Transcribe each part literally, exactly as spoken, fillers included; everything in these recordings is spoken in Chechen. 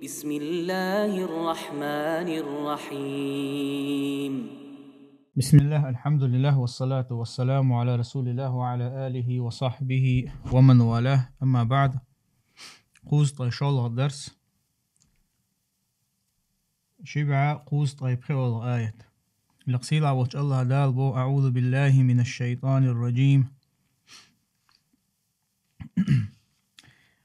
بسم الله الرحمن الرحيم. بسم الله، الحمد لله، والصلاة والسلام على رسول الله وعلى آله وصحبه ومن والاه. أما بعد. Кхузткъе шолгӀа дарс. Ши бӀаь кхузткъе пхиъолгӀа аят. Лекъа сийлахь волчу АллахӀа Дала боху: أعوذ بالله من الشيطان الرجيم.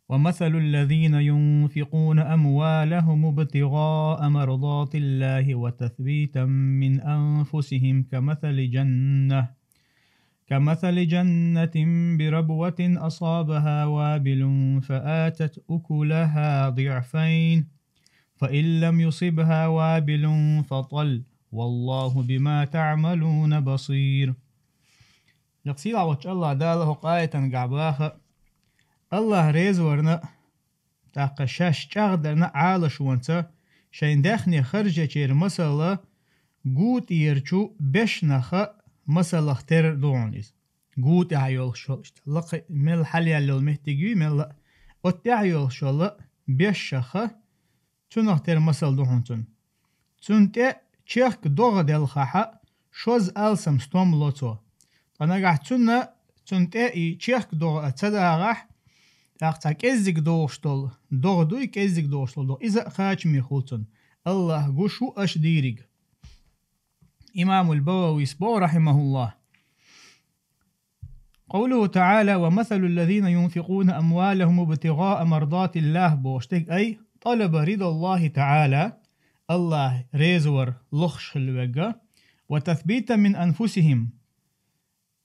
ومثل الذين ينفقون أموالهم ابتغاء مرضات الله وتثبيتا من أنفسهم كمثل جنة كمثل جنة بربوة أصابها وابل فآتت أكلها ضعفين فإن لم يصبها وابل فطل والله بما تعملون بصير. Лекъа сийлахь волчу АллахӀа Дала хӀокху аятан гахь баха, АллахӀ реза варна, тӀаккха шаьш чӀагӀдарна Ӏалашонца шайн даьхни харжечеран масала гу тӀерачу бешнаха масалах тера ду хьуна иза. Гу тӀехь йолуш йолу иштта. Лакха мел хьалаяьлла йолу меттиг юй, мелла а. Оцу тӀехь йолуш йолу бешнаха, цунах тера масал ду хьуна цунна. Цунна тӀе чехка догӀа делхахь, шозза алсам стом ло цо. Ткъа нагахь цунна, цунна тӀе и чехка догӀа а ца дагӀахь, тӀаккха цхьа кӀеззиг догӀуш долу догӀа дуй, кӀеззиг догӀуш долу догӀа. Иза а кхачаме хуьлу цунна. АллахӀ гуш ву аша дийриг. Имамул Бававис боху, рахьимахуллахӀ: قوله تعالى: ومثل الذين ينفقون أموالهم ابتغاء مرضات الله, бохуш дерг, أي طلب رضا الله تعالى, АллахӀ реза вар лохуш хилла верг, وتثبيتا من أنفسهم.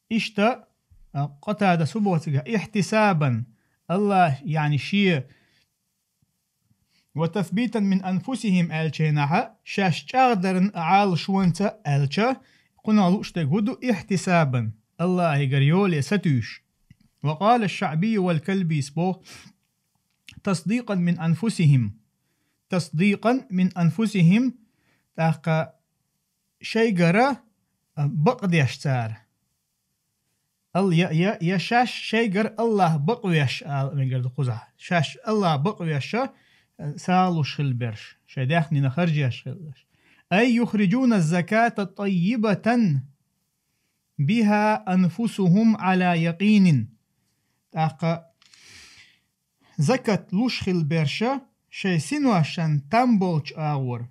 Иштта, а, Къатадас боху цигахь, احتسابا, АллахӀ, яъни шен وتثبيتا من أنفسهم аьллачу хенахь, шаьш чӀагӀдарна Ӏалашонца аьлча, кхунах лууш дерг хӀун ду, احتسابا, АллахӀигара йоле сатуьйсуш. وقال الشعبي والكلبيس боху: تصديقا من أنفسهم. تصديقا من أنفسهم, тӀаккха шайгара, а, бакъдеш цара. Ал-, я, я, я шаьш шайгара АллахӀ бакъвеш ала мегар ду кхузахь. Шаьш АллахӀ бакъвеш, э, сагӀа луш хилла берш, шайн даьхнина харжеш хилла берш. أي يخرجون الزكاة طيبة بها أنفسهم على يقين. ТӀаккха закат луш хилла берша шайн синошан там болчу агӀор,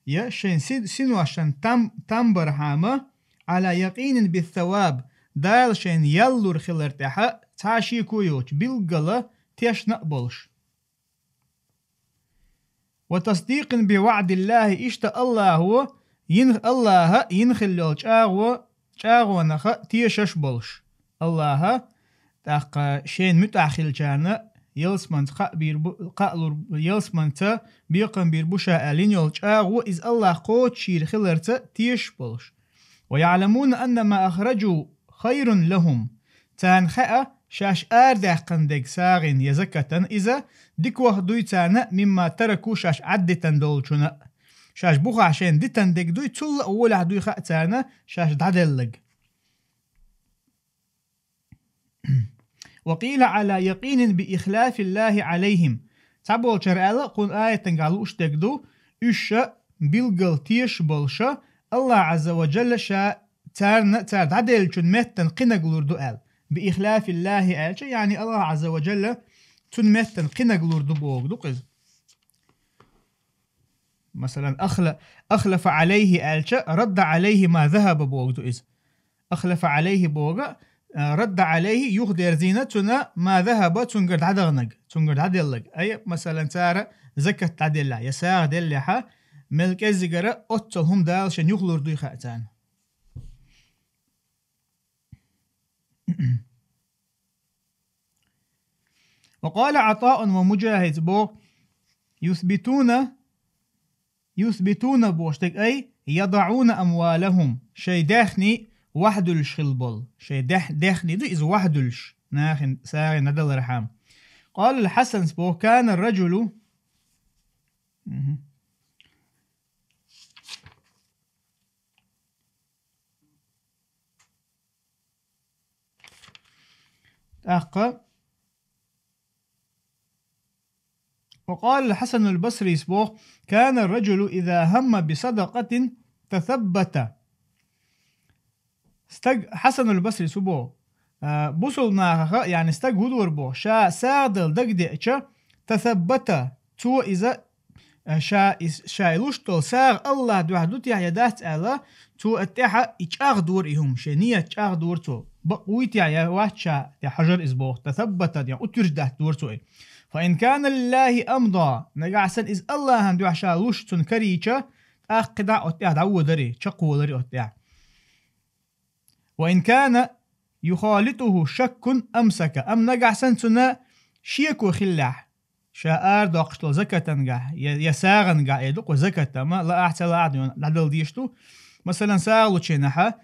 я шайн си-, синошан там, там бархьама, على يقين بالثواب, Дала шайна ял лур хилар тӀехь цхьа а шеко йоцуш, билггала тешна а болуш. وتصديق بوعد الله, иштта АллахӀо йина, АллахӀа йина хилла йолу чӀагӀо, чӀагӀонах тешаш болуш. АллахӀа тӀаккха шайна муьтӀахь хиллачарна ялсаманца кхаъ бийр бу, кхаъ лур, ялсаманца бекхам бийр бу ша аьлла йина йолу чӀагӀо, иза АллахӀ кхочушйийр хиларца тешаш болуш. ويعلمون أن ما أخرجوا خير لهم. Царна хаьа, шаьш арадаьккхина дерг сагӀина я закатан иза дикох дуй царна, مما تركوا, шаьш Ӏаддитина долчунна а. Шаьш бухахь шайна дитина дерг дуй, цул а гӀолехь дуй хаьа царна шаьш дӀаделларг. وقيل على يقين بإخلاف الله عليهم. Цхьаболчара аьлла, кхунна аятангахь лууш дерг ду, уьш ша билггал тешаш болуша, АллахӀ Ӏазза ва Джалла ша царна, цара дӀаделлачун меттан кхинаг лур ду аьлла. بإخلاف الله аьлча, яъни АллахӀ Ӏазза ва Джалла цун меттан кхинаг лур ду боху ду-кх иза. Масалан, ахла-, أخلف عليه аьлча, رد عليه ما ذهب боху ду иза. أخلف عليه боху, а, رد عليه юхадерзийна цунна ما ذهب цуьнгара дӀадаханарг, цуьнгара дӀаделларг. Ай, масалан, цара закат дӀаделлехь, я сагӀа деллехь, мел кӀеззигара оццул хӀума Дала шайна юхалур дуй хаьа царна. وقال عطاء ومجاهد боху: يثبتون, يثبتون бохуш дерг, أي يضعون أموالهم, шайн даьхни вахьадуьллуш хилла болу. Шайн даьх-, даьхни ду иза вахьадуьллуш, нахана сагӀина дӀадалархьама. قال الحسن боху: كان الرجل. Мгм. ТӀаккха وقال الحسن البصري боху: كان الرجل إذا هم بصدقة تثبت. Стаг, Хьасанул Басрис боху, а, бусулба нахаха, яъни стаг хӀун дора боху, ша сагӀа дала дагадеъча, تثبت, цо иза, а, ша, из, ша и луш долу сагӀа Аллахьан дуьхьа ду техьа я дац аьлла, цо а тӀаьхьа и чӀагӀдора и хӀума, шен ният чӀагӀдора цо. Бакъ вуй техьа я вац ша техьа хьажар иза боху, تثبت, я утверждать дора цо и. فإن كان لله أمضى, нагахь санна иза Аллахьан дуьхьа ша луш цунна карийча, тӀаккха кхидӀа оцу тӀехь дӀаводари, чекхволари оцу тӀехь. وإن كان يخالطه شك أمسك, амма нагахь санна цунна шеко хиллехь, ша арадоккхуш долу закатангахь, я, я сагӀангахь, э, ду кху закат, амма лаахь, ца лаахь, дӀадала дезаш ду. Масалан, сагӀа лучийнахьа,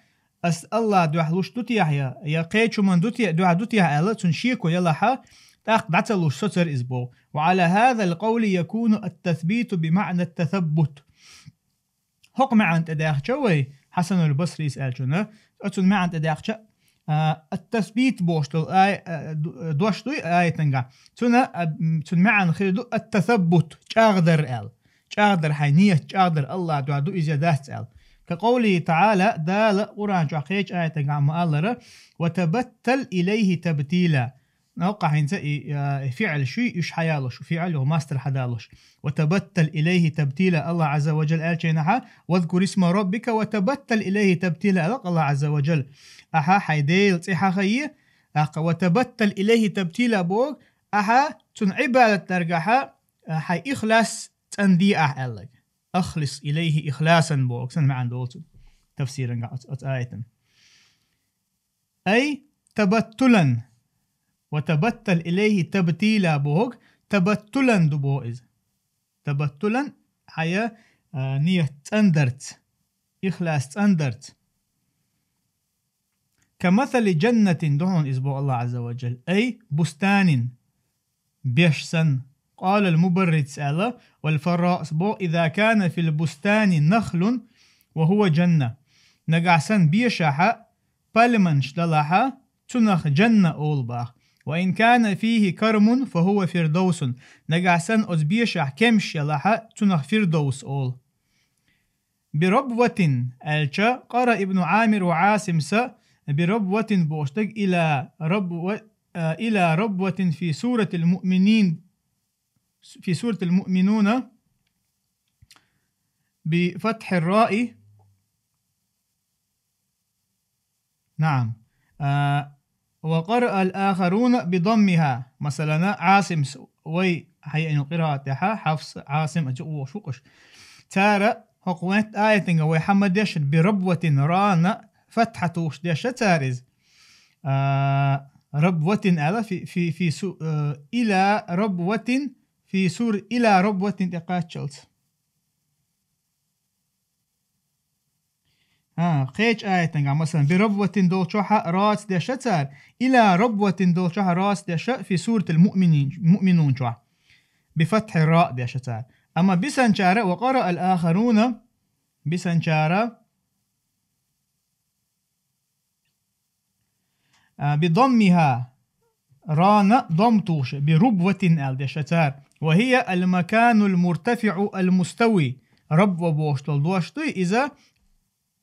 ас Аллахьан дуьхьа луш ду техьа, я кхечу хӀуманна ду те-, дуьхьа ду техьа аьлла, цунна шеко елахьа, тӀаккха дӀа ца луш соцар иза боху. وعلى هذا القول يكون التثبيت بمعنى التثبت. ХӀокху маьӀна тӀедаьхча вай, Хьасанул Басрис аьллачунна, оцунна маьӀна тӀедаьхча, а, ат-тасбит бохуш долу ай-, а, ду-, дош дуй аятангахь. Цунна, а, м, цунна маьӀна хир ду ат-тасаббут, чӀагӀдар аьлла. ЧӀагӀдар, хьайн ният чӀагӀдар, Аллахьан дуьхьа ду иза я дац аьлла. كقوله تعالى, Дала Къуръан чохь кхечу аятангахь ма-аллара: وتبتل إليه تبتيلا. ХӀокху хӀинца и, а, и фиӀл шуй, уьш хьаялуш, фиӀл ю, мастар хьадалуш. وتبتل إليه تبتيلا, Аллахь Ӏазза ва Джалла аьллачийнахьа, واذكر اسم ربك وتبتل إليه تبتيلا, аьлла Аллахь Ӏазза ва Джалла. Ахьа хьайн Делан цӀе хьахае, тӀаккха وتبتل إليه تبتيلا боху, ахьа цунна Ӏибадат даргахьа, а, хьайн ихлас цӀанде ахьа аьлларг. أخلص إليه إخلاصا боху, сан маьӀна долу цу тафсирангахь оцу, оцу аятан. أي تبتلا. وتبتل إليه تبتيلا бохург, табаттулан ду боху иза. Табаттулан, хьайн, а, ният цӀандарца, ихлас цӀандарца. كمثل جنة, ду хьуна иза боху Аллахь Ӏазза ва Джалла. أي بستان, беш санна. قال المبرد аьлла, والفراء боху: إذا كان في البستان نخل وهو جنة. Нагахь санна бешахьа пальманаш далахьа, цунах джанна олу боху. وإن كان فيه كرم فهو فردوس. Нагахь санна оцу бешахь кемсаш ялахьа, цунах Фирдовс олу. بربوة аьлча, قرأ ابن عامر وعاصم са, بربوة бохуш дерг, إلى ربو-, а, إلى ربوة في سورة المؤمنين, في سورة المؤمنون بفتح الراء. نعم. А, وقرأ الآخرون بضمها. Масалана, Ӏасим с-, вай хьаеана къираат тӀехьа, Хьафс, Ӏасим, а, чу вохуш ву-кх уьш. Цара хӀокху метта аятанга вай хьан ма дешна, بربوة, рана фатхьа тухуш деша цара иза. А, ربوة аьлла, في, في, في سو-, а, إلى ربوة, في سور إلى ربوة тӀе кхаччалц. А, кхечу аятангахь, масалан, بربوة долчохьа раца деша цара, إلى ربوة долчохьа раца деша في سورة المؤمنين, المؤمنون чохь. بفتح الراء деша цара. Амма бисанчара, وقرأ الآخرون, бисанчара, а, بضمها, рана дом тухуш, بربوة аьлла деша цара. وهي المكان المرتفع المستوي. Рабва бохуш долу дош дуй, иза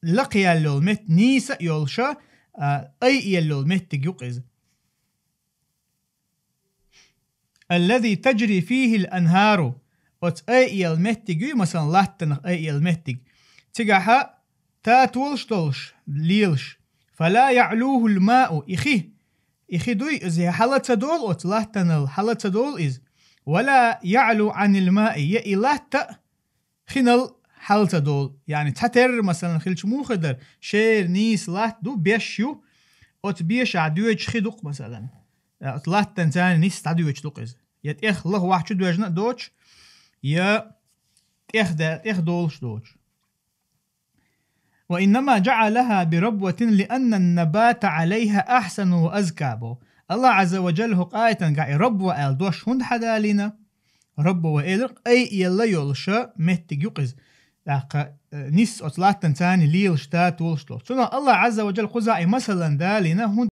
лакхаяьлла йолу меттиг, нийса а йолуша, а, айъелла йолу меттиг ю-кх иза. الذي تجري فيه الأنهار. Оцу айъелла меттиг юй, масалан, латтанах айъелла меттиг. Цигахьа татолаш долуш, лелаш. فلا يعلوه الماء, и хи. И хи дуй, иза хьала ца долу оцу латтанал, хьала ца долу иза. ولا يعلو عن الماء, я и латта а хинал хьала ца долу. Яъни цхьатерра, масалан, хилча муха дар, шера нийса латта ду, беш ю, оцу бешахь доьдуш хи ду-кх, масалан. Э, оцу латтанца нийса дӀадоьдуш ду-кх иза. Я тӀех лаха вахчу доьжна а доцуш, я тӀех да-, тӀех долуш доцуш. وإنما جعلها بربوة لأن النبات عليها أحسن وأزكى бо. Аллахь Ӏазза ва Джалла хӀокху аятангахь и рабва аьлла дош хӀунда хьадалийна? Рабва элира, айъелла йолуша меттиг ю-кх иза. ТӀаккха, э, нисса оцу латтанца лелаш татолаш долу. Цунах Аллахь Ӏазза ва Джалла кхузахь и масалан далийна, хӀунда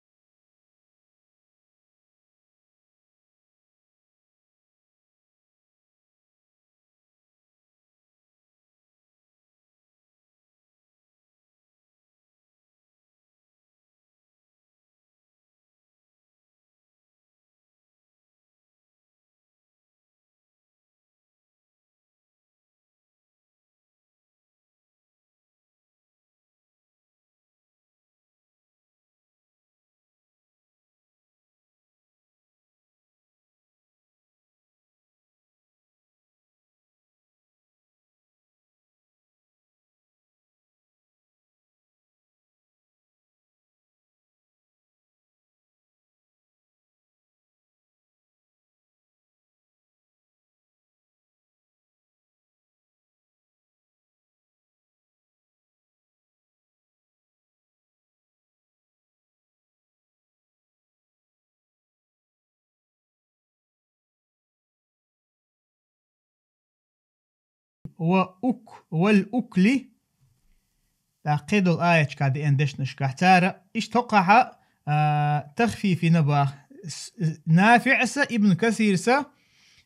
ва ук-, вал укли, тӀаккха кхидолу аяташкахь деана дешнашкахь цара, иштта хӀокхахьа, а, тахфиф йина боху, с-, НафиӀса, Ибн Касирса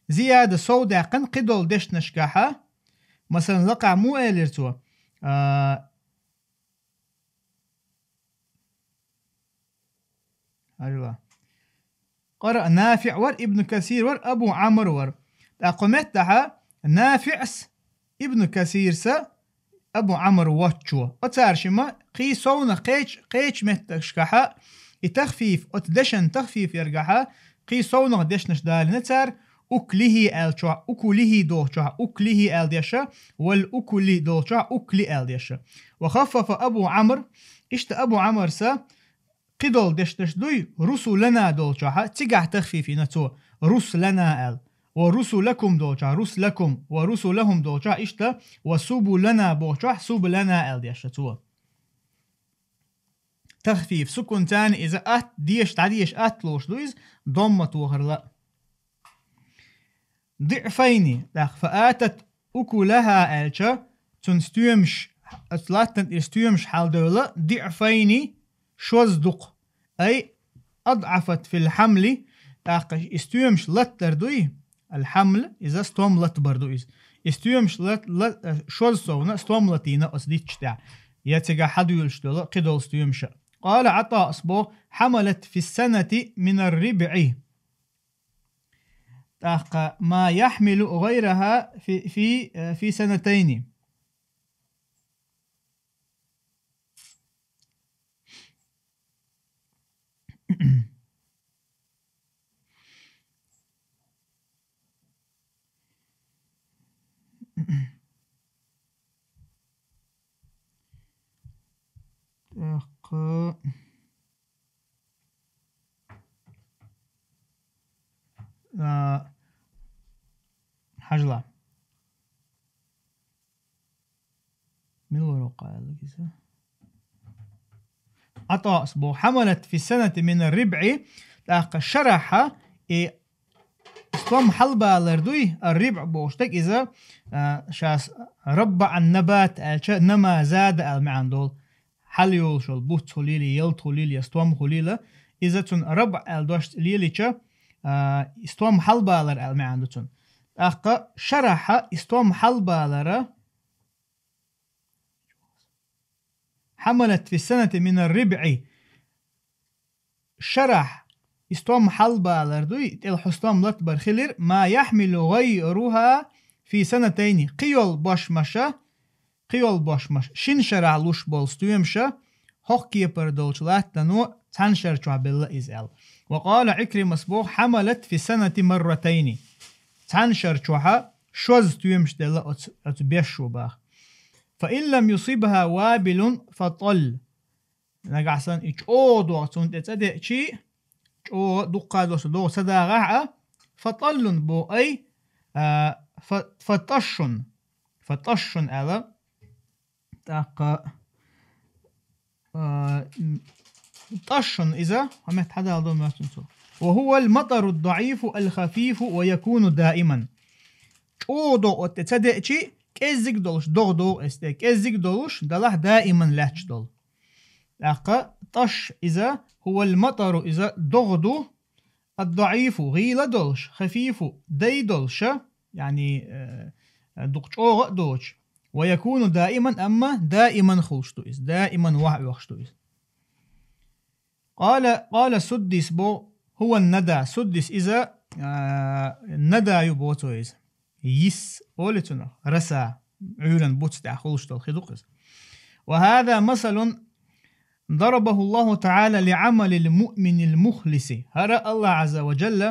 зияда сов даьккхина кхидолу дешнашкахьа, масалан, лакхахь муха элира цо, а, Хьажал. Къара НафиӀ вара, Ибн Касир вара, Абу Ӏамр вара. ТӀаккха кху меттахьа НафиӀс, Ибн Касирса, Абу Ӏамр воцчо. Оцара шимма кхин совнах кхечу, кхечу метташкахьа, и тахфиф, оцу дешан тахфиф яргахьа, кхин совнах дешнаш далийна цара, укулихи аьллачохь, укулихи долчохь, укулихи аьлла деша, вал укули долчохь, укули аьлла деша. Ва хаффафа Абу Ӏамр, иштта Абу Ӏамрса, кхидолу дешнаш дуй, русулана долчохьа, цигахь тахфиф йина цо, руслана аьлла. Ва русулакум долчохь, руслакум, ва русулахум долчохь, иштта, ва субулана бохучохь, сублана аьлла деша цо. Тахфиф, сукун царна иза атта, деша, дӀадеша атта лош ду иза, домма тохарла. ДиӀфайни, тӀаккха фаатат укулаха аьлча, цунна стоьмаш, оцу латтана тӀера стоьмаш хьалдевлла, диӀфайни, шозза дукха. Ай, адӀафат фил хьамли, тӀаккха и стоьмаш латтар дуй, ал хьамл, иза стом латбар ду иза. И стоьмаш лат-, ла-, шозза совна стом латийна оцу дитташ тӀехь. Я цигахь хьадуьйлуш долу кхидолу стоьмаша. Къала ГӀатаъс боху, хьамалат фиссанати минар рибӀи. ТӀаккха ма яхьмилу гӀайраха фи, фи, э, фи санатайни. ТӀаккха А, хьажал. Мила вара воккха аьлла иза? ГӀатаъс боху, хьамалат фи санати мина рибӀи, тӀаккха шарахьа и стом хьалбалар дуй, а рибӀ бохуш дерг иза, а, шас раббаъан набат аьлча, нама зада аьлла маьӀна долу. Хьал йолуш йолу буц хуьлийла, ялта хуьлийла, я стом хуьлийла, иза цунна рабъ аьлла дош лелича, а, и стом хьалбалар аьлла маьӀна ду цунна. ТӀаккха шарахьа и стом хьалбалара, хьамалат фи санати мина рибӀи, шарахь, и стом хьалбалар дуй, тӀелхьу стом латбар хилира, ма яхьмилу гӀайруха фи санатайни, кхин йолу бошмаша, кхин йолу бошмаш, шина шарахь луш болу стоьмаша, хӀокху кепара долчу латтано цхьана шар чохь белла иза аьлла. Ва къала Ӏикримас боху, хьамалат фи санати марратайни. Цхьана шар чохьа шозза стоьмаш делла оцу, оцу бешо баха. Фа ин лам юсибха вабилун фа талл. Нагахь санна и чӀогӀа догӀу цунна тӀе цӀа деъчий, чӀогӀа дуккха долуш догӀу ца дагӀахь а, фа таллун бо ай, а, фа, фа тӀашшун, фа тӀашшун аьлла, тӀаккха, а, м, тӀашшун иза, хьамет хьадала до моьттун цо. Ва хӀуа ал-матару ад-даӀифу ал-хафифу ва якуну даиман. ЧӀогӀа догӀу оцу тӀе ца деъчий, кӀеззиг долуш догӀу догӀу эс тӀе, кӀеззиг долуш, далахь даиман лаьтташ долу. ТӀаккха тӀаш иза, хӀуа ал-матару иза догӀу ду, ад-даӀифу, гӀийла долуш, хафифу, дай долуша, яъни, э, дукха чӀогӀа а доцуш. Ва якуну даиман, амма даиман хуьлуш ду иза, даиман вахьа оьхуш ду иза. Къала, къала Суддис бо, хӀуа ан-нада, Суддис иза, а, нада ю бо цо иза. Йис, олу цунах, раса, Ӏуьйран буц тӀехь хуьлуш долу хи ду-кх иза. Ва хӀаза масалун дарабаху Аллаху таӀала ли Ӏамалил муъминил мухлиси. ХӀара Аллах Ӏазза ва Джалла,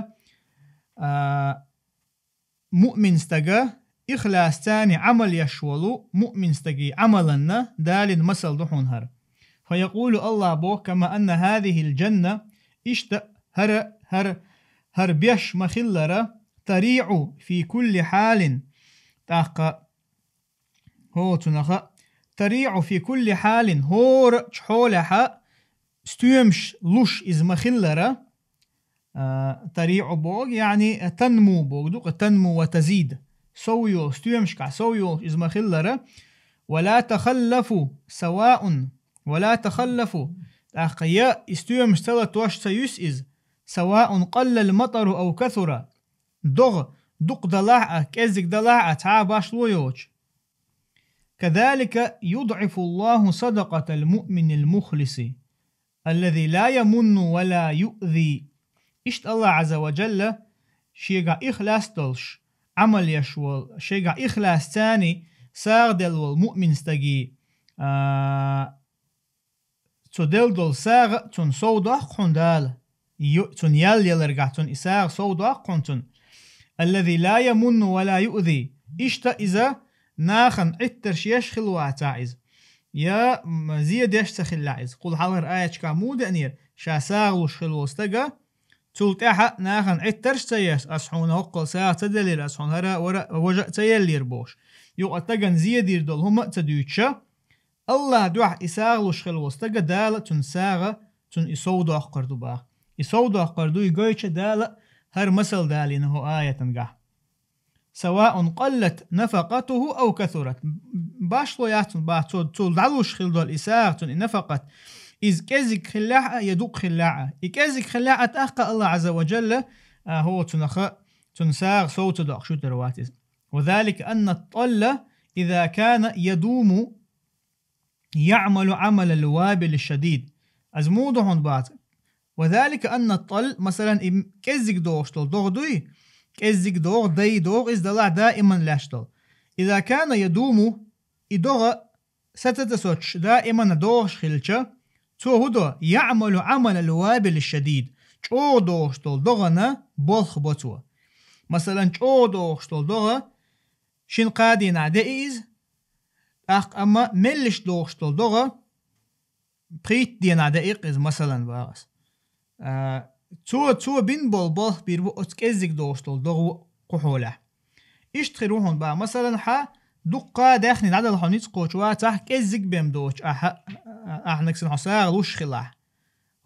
а, муъмин стага, ихлас цани Ӏамал еш волу муъмин стаги Ӏамаланна далин масал ду хьуна хӀара. Фа якъулу Аллах боху, кама анна хӀазихил джанна, иштта хӀара, хӀара, хӀара беш ма-хиллара, тариӀу фи кулли хьалин, тӀаккха хӀоцунаха, тариӀу фи кулли хьалин, хӀора чхьолехьа стоьмаш луш иза ма-хиллара, а, тариӀу боху, яъни танму боху ду-кх, танму ва тазид. сов йолуш, стоьмашкахь сов йолуш иза ма-хиллара, «ولا تخلفوا سواء ولا تخلفوا». ТӀаккха я и стоьмаш ца латош ца юьсу иза, «سواء قل المطر أو كثر». ДогӀа дукха далахь а, кӀеззиг далахь а, цхьа а башхало йоцуш. «كذلك يضعف الله صدقة المؤمن المخلص الذي لا يمن ولا يؤذي». Иштта Аллах Азза ва Джалла шегахь ихлас долуш, Ӏамал еш волу, шегахь ихлас царний сагӀа делла волу муъмин стаге, а, цо делла долу сагӀа цунна сов доккху хьуна Дала. Ю-, цунна ял яларгахь цунна и сагӀа сов доккху хьуна цунна. «الذي لا يمن ولا يؤذي». Иштта иза нахана Ӏиттарш еш хилла вацахь иза. Я, м, зе деш ца хиллехь иза. Кхул хьалхара аяташкахь муха деанера, ша сагӀа луш хилла волу стага, цул тӀаьхьа нахана Ӏиттарш ца еш, ас хьуна хӀоккхул сагӀа ца делира, ас хьуна хӀара а вара а, важа а ца еллера бохуш. Юкъа стагана зе дийр долу хӀума а ца дуьйцуша, Аллах дуьхьа и сагӀа луш хилла волу стага Дала цунна сагӀа, цунна и сов доккхур ду баха. И сов доккхур ду и гойтуша Дала хӀара масал далийна хӀокху аятангахь. «سواء قلت نفقته أو كثرت». Башхало яц цунна баха, цо, цо дӀалуш хилла долу и сагӀа, цунна и нафакъат. Иза кӀеззиг хиллехь а, я дукха хиллехь а. И кӀеззиг хиллехь а тӀаккха Аллах Азза ва Джалла, а, хӀо цунаха, цунна сагӀа сов ца доккхуш ю тера вац иза. «وذلك أن الطل إذا كان يدوم يعمل عمل الوابل الشديد». Иза муха ду хьуна баха? «وذلك أن الطل», масалан, и кӀеззиг догӀуш долу догӀа дуй, кӀеззиг догӀа, дай догӀа, иза далахь даиман лаьтташ долу. «إذا كان يدوم», и догӀа саца ца соцуш, даиман догӀуш хилча, цо хӀун до? «يعمل عمل الوابل الشديد». ЧӀогӀа догӀуш долу догӀана болх бо цо. Масалан, чӀогӀа догӀуш долу догӀа шина-кхаа дийнахь деи иза, тӀаккха амма меллаша догӀуш долу догӀа пхийтта дийнахь деи-кх иза, масалан, баха ас. А, цо, цо бина болу болх бийр бу оцу кӀеззиг догӀуш долу догӀа кху хьолехь. Иштта хир ву хьуна баха, масалан, хьан дуккха а даьхни дӀадала хьо ницкъ кхочуш вацахь, кӀеззиг бен доцуш ахьа, ахьаниг санна хьо сагӀа луш хилахь.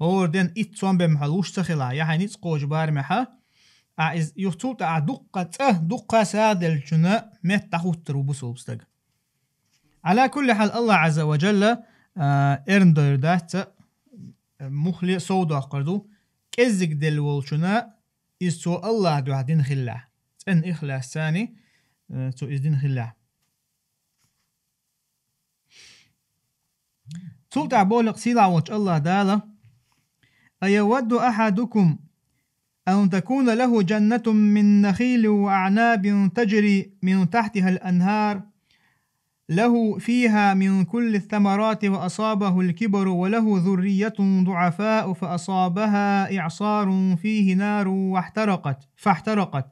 ХӀора ден итт сом бен хьо луш ца хилахь, я хьайн ницкъ кхочу барамехьа, ахьа иза юха цул тӀаьхьа дуккха цӀа, дуккха сагӀа деллачунна метта дӀахӀуттур ву бусулба стаг. Ӏала кулли хьал, Аллах Азза ва Джалла, а, эрна дойр дац, а, мухле сов доккхур ду, кӀеззиг делла волчунна иза цо Аллах дуьхьа дина хиллехь, цӀена ихлас царний, а, цо иза дина хиллехь. Цул тӀаьхьа боху-кх сийлахь волчу Аллах Дала: «أيود أحدكم أن تكون له جنة من نخيل وأعناب تجري من تحتها الأنهار له فيها من كل الثمرات وأصابه الكبر وله ذرية ضعفاء فأصابها إعصار فيه نار واحترقت، فاحترقت.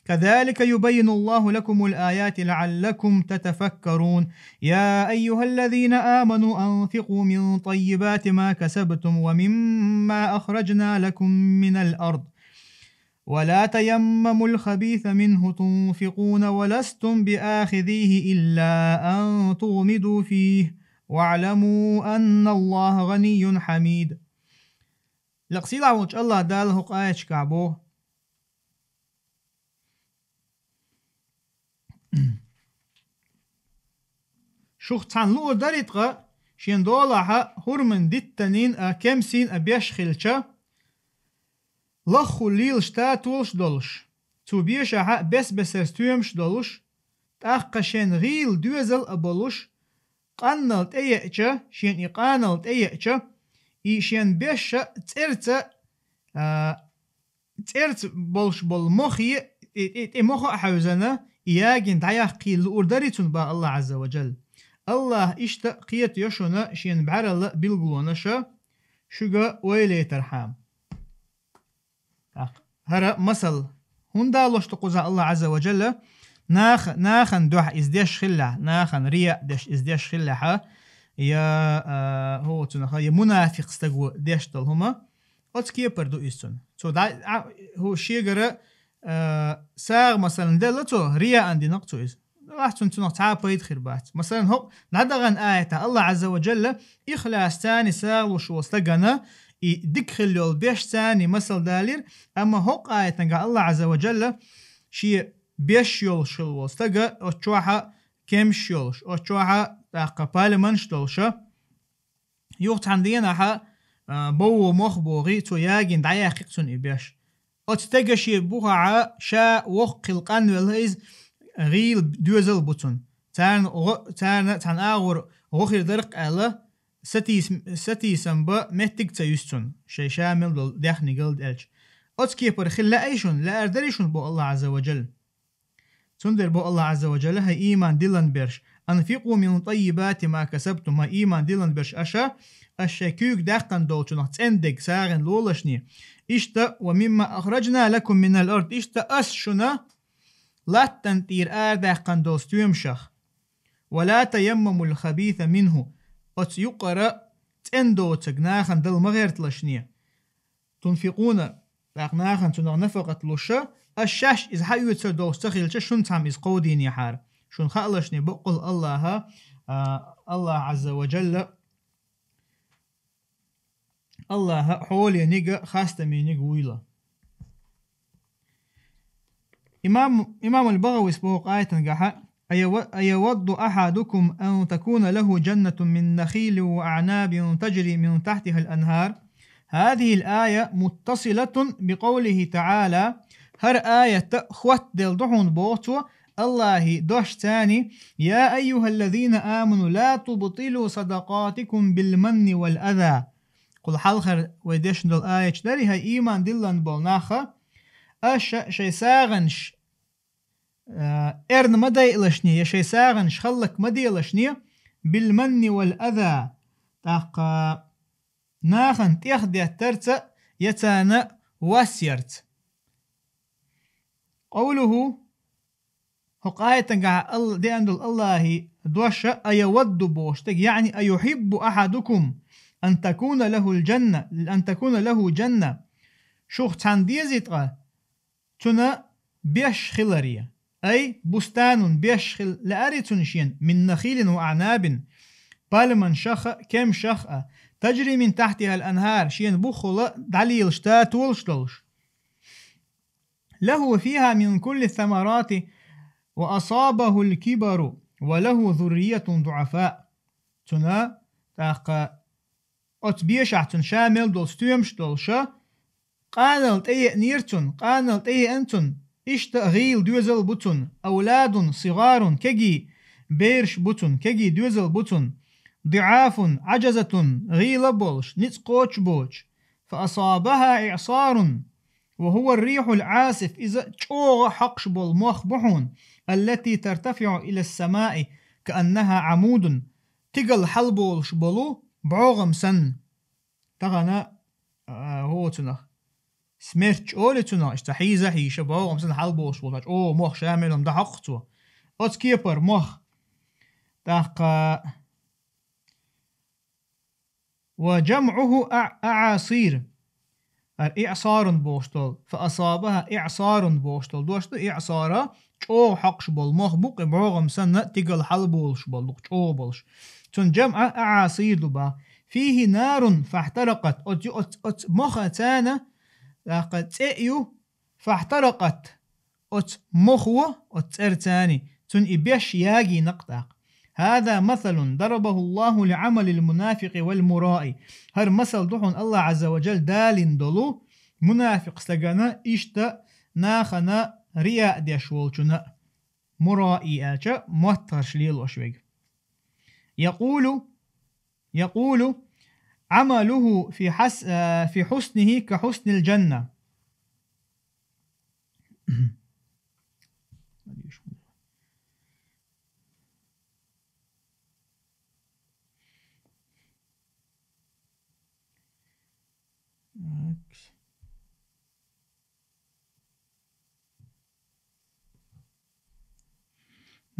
كذلك يبين الله لكم الآيات لعلكم تتفكرون. يا أيها الذين آمنوا أنفقوا من طيبات ما كسبتم ومما أخرجنا لكم من الأرض ولا تيمموا الخبيث منه تنفقون ولستم بآخذيه إلا أن تغمضوا فيه واعلموا أن الله غني حميد». Лекха сийлахь волчу Аллах Дала хӀокху аяташкахь боху: Шух цхьанна луур дарий ткъа, шен долахьа хӀурман диттанийн а, кемсийн а беш хилча, лаххул лелаш татолаш долуш, цу бешахьа бес-бесара стоьмаш долуш, тӀаккха шен гӀийла доьзал а болуш, къаннал тӀееача, шен и къанал тӀееача, и шен беша цӀерца, а, цӀерца болуш болу мохе, тӀе, тӀе, тӀе мохо а хьаьвзана, и ягийна дӀаяккхийла луур дарий цунна баха Аллах Азза ва Джалла. Аллах иштта кхетайо шуна шен бӀаьралла билгалонаша, шуьга ойла яйтархьама. ТӀаккха хӀара масал хӀунда луш ду кхузахь Аллах Азза ва Джалла? Наха, нахана дуьхьа иза деш хиллехь, нахана рияъ деш иза деш хиллехьа, я, а, хӀо цунаха, я мунафикъ стаго деш долу хӀума, оцу кепара ду иза цунна. Цо дӀа-, а, хӀу шегара, а, сагӀа, масалан, делла цо, рияъан дина-кх цо иза. Ахь цунна цунах цхьа а пайда хир бац. Масалан, хӀокху дӀадахана аята Аллах Азза ва Джалла ихлас царний сагӀа луш волу стагана и дика хилла йолу беш царний масал далийра, амма хӀокху аятангахь Аллах Азза ва Джалла шен беш йолуш хилла волу стага, оцу чохьа кемсаш йолуш, оцу чохьа тӀаккха пальманаш долуша, юха цхьана денахьа, а, бовво мох богӀий, цо ягийна дӀаяьккхи цунна и беш. Оцу стага шен бухахьа ша воккха хилла къанвелла иза гӀийла доьзал бу цунна. Царна гӀо-, царна цхьана агӀор гӀо хир дара-кх аьлла, сатийс-, сатийсам бан меттиг ца юьсу цунна, шайн ша мел долу даьхни галдаьлча. Оцу кепара хила лаьий шуна, лаьара дарий шуна боху Аллах Азза ва Джалла. Цундела боху Аллах Азза ва Джалла, хӀай ийман диллина берш: «Анфикъу мин таййибати ма касабтум», хӀай ийман диллина берш аша, аша шайн куьйга даьккхина долчунах цӀена дерг сагӀина лолашне. Иштта, «ва мимма ахраджна лакум минал ард», иштта ас шуна латтана тӀера арадаьккхина долу стоьмашах. «Ва ла таяммамул хабиса минху», оцу юкъара цӀена доцург нахана дала ма гӀерталашне. «Тунфикъуна», тӀаккха нахана цунах нафакъат луша, аш шаьш иза хьаоьцур долуш ца хилча, шуна цхьамма иза кховдийнехьара. Шуна хаалашне баккъал Аллаха, а, Аллах Азза ва Джалла, Аллаха хьоленига, хастаменига вуйла. Имам, имам аль-БагӀавис боху къайтангахьа: «Аява-, аявадду ахьадукум ан такуна лаху джаннатун мин нахилин ва аънабин таджри мин тахтихал анхар». ХӀазихил ая муттасилатун бикъавлихи таӀала. ХӀара аят хӀоттаделла ду хьуна боху цо, Аллахьи дош царни: «Я айюхаллазина аману, ла тубтилу садакъатикум бил манни вал аза». Кхул хьалхара вай дешна долу аяташ дарий, хӀай ийман диллина болу наха, аша шайн сагӀанаш, а, эрна ма дайалашне, я шайн сагӀанаш хӀаллак ма делашне, бил манни вал аза, тӀаккха нахана тӀехдеттарца, я царна вас ярца. Къавлуху, хӀокху аятангахь Алла-, деана долу Аллахьи доша, аявадду бохуш дерг, яъни аюхиббу ахьадукум ан такуна лахул джанна, ан такуна лаху джанна. Шух цхьанна дезий ткъа цуна беш хиларе? Ай, бустанун беш хила лаьарий цунна шена, мин нахилин ва аънабин, пальманашах а, кемшах а, таджри мин тахтихал анхар, шена буххула дӀалелаш татолаш долуш. Лаху фиха мин кулли самарати ва асабахул кибару ва лаху зурриятун дуафа. Цуна, тӀаккха, оцу бешахь цуна ша мел долу стоьмаш долуша, къанал тӀееанера цуна, къанал тӀееана цуна, иштта гӀийла доьзал бу цуна, авладун сигӀарун, кегий бераш бу цуна, кегий доьзал бу цуна, диафун, Ӏаджазатун, гӀийла болуш, ницкъ кхочуш боцуш, фа асабаха иъсарун, ва хӀува ар-рихьул Ӏасиф, иза чӀогӀа хьокхуш болу мох бу хьуна, аллати тартафиӀу илас-самаи кааннаха Ӏамудун, тигала хьалаболуш болу бӀогӀам санна. Тахана, а, хӀо цунах, смерч олу цунах, иштта хьийза хьийша, бӀогӀам санна хьалаболуш болу, чӀогӀа мох ша мел хӀума дӀахьокху цо. Оцу кепара мох. ТӀаккха ва джамӀуху а-, аӀасир. ХӀара иъсарун бохуш долу, фа асабаха иъсарун бохуш долу дош ду, иъсара чӀогӀа хьокхуш болу мох бу, кхин бӀогӀам санна тигала хьалаболуш болу, дукха чӀогӀа болуш. Цуьнан джамӀа аӀасир ду бах. Фихи нарун фахтаракъат. Оцу, оцу, оцу моха царна, тӀаккха цӀе ю, фахтаракъат. Оцу мохо, оцу цӀерцани, цунна и беш ягийна-кх тӀаккха. ХӀаза масалун дарабаху Аллаху ли Ӏамалил мунафикъи вал мураи. ХӀара масал ду хьуна Аллах Ӏазза ва Джалла далийна долу мунафикъ стагана, иштта нахана риаъ деш волчуна. Мураи аьлча, моттарш лелош верг. Якъулу, якъулу, Ӏамалуху фи хьас-, а, фи хьуснихи ка хьуснил джанна.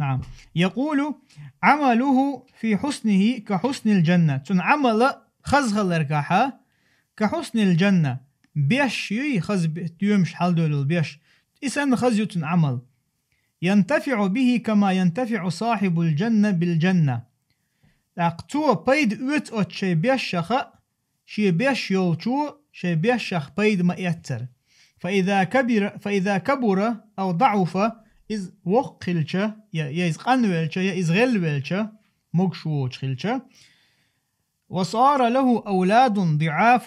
Так. نعم. يقول: عمله في حسنه كحسن الجنة. Цуьнан Ӏамал хаза хиларгахьа, كحسن الجنة. Беш юй, хаза бе-, стоьмаш хьалдолу беш. И санна хаза ю цуьнан Ӏамал. ينتفع به كما ينتفع صاحب الجنة بالجنة. ТӀаккха цо пайда оьцу оцу шайн бешшаха, шен беш йолчо шайн бешшах пайда ма эццара. فإذا كبر، فإذا كبر أو ضعف Иза воккха хилча, я, я иза къанвелча, я иза гӀелвелча, могуш воцуш хилча. «وصار له أولاد ضعاف».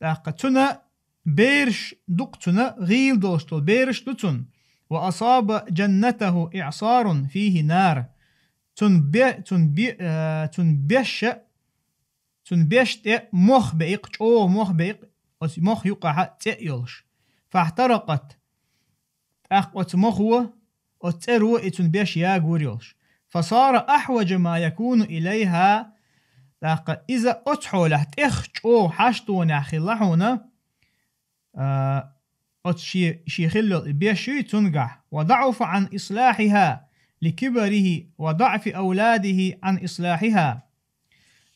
ТӀаккха цуьнан бераш дукха, цуьнан гӀийла долуш долу бераш ду цуьнан. «وأصاب جنته إعصار فيه نار». Цуьнан бе-, цуьнан бе-, а, цуьнан беша, цуьнан беш тӀе мох беикъ, чӀогӀа мох беикъ, оцу мох юкъахь цӀе а йолуш. «فاحترقت». ТӀаккха оцу мохо, оцу цӀеро и цуьнан беш ягор йолуш. «فصار أحوج ما يكون إليها». ТӀаккха иза оцу хьолехь тӀех чӀогӀа хьаштонехь хилла хьуна, а, оцу шен, шен хилла йолу и беш юй цуьнгахь. «وضعف عن إصلاحها لكبره وضعف أولاده عن إصلاحها».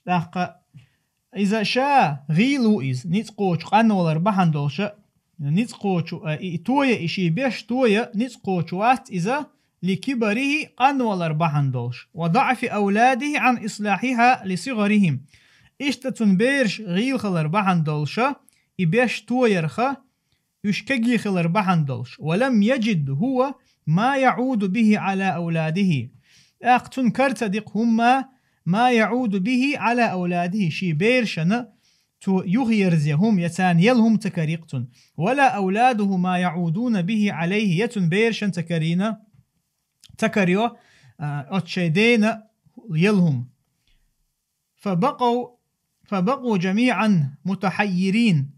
ТӀаккха иза ша гӀийла ву иза, ницкъ кхочу къанвалар бахьана долуша, ницкъ кхочу, а, и, и тоя, и шен беш тоя, ницкъ кхочу вац иза, «لكبره», къанвалар бахьана долуш, «وضعف أولاده عن إصلاحها لصغرهم». Иштта цуьнан бераш гӀийла хилар бахьана долуша, и беш тоярха, уьш кегий хилар бахьана долуш. «ولم يجد هو ما يعود به على أولاده». ТӀаккха цунна кара ца дикъ хӀумма, «ما يعود به على أولاده», шен берашна цо юхаерзе хӀума, я царна ел хӀума ца карийкъ цунна. «ولا أولاده ما يعودون به عليه», я цуьнан берашна ца карийна, ца карайо, а, оцу шайн дена ел хӀума. «فبقوا، فبقوا جميعا متحيرين».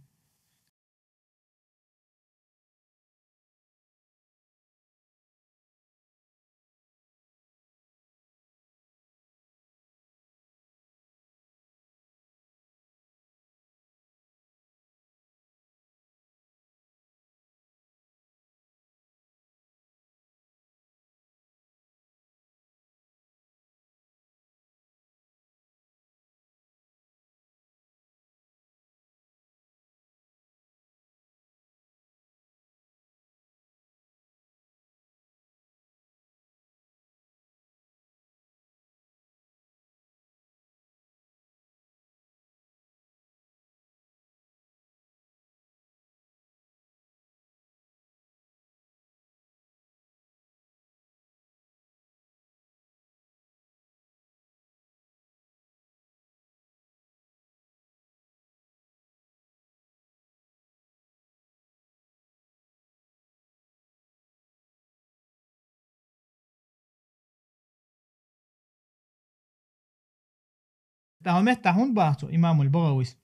ТӀаккха хӀун меттахь хӀунда боху цо имамул БагӀавис?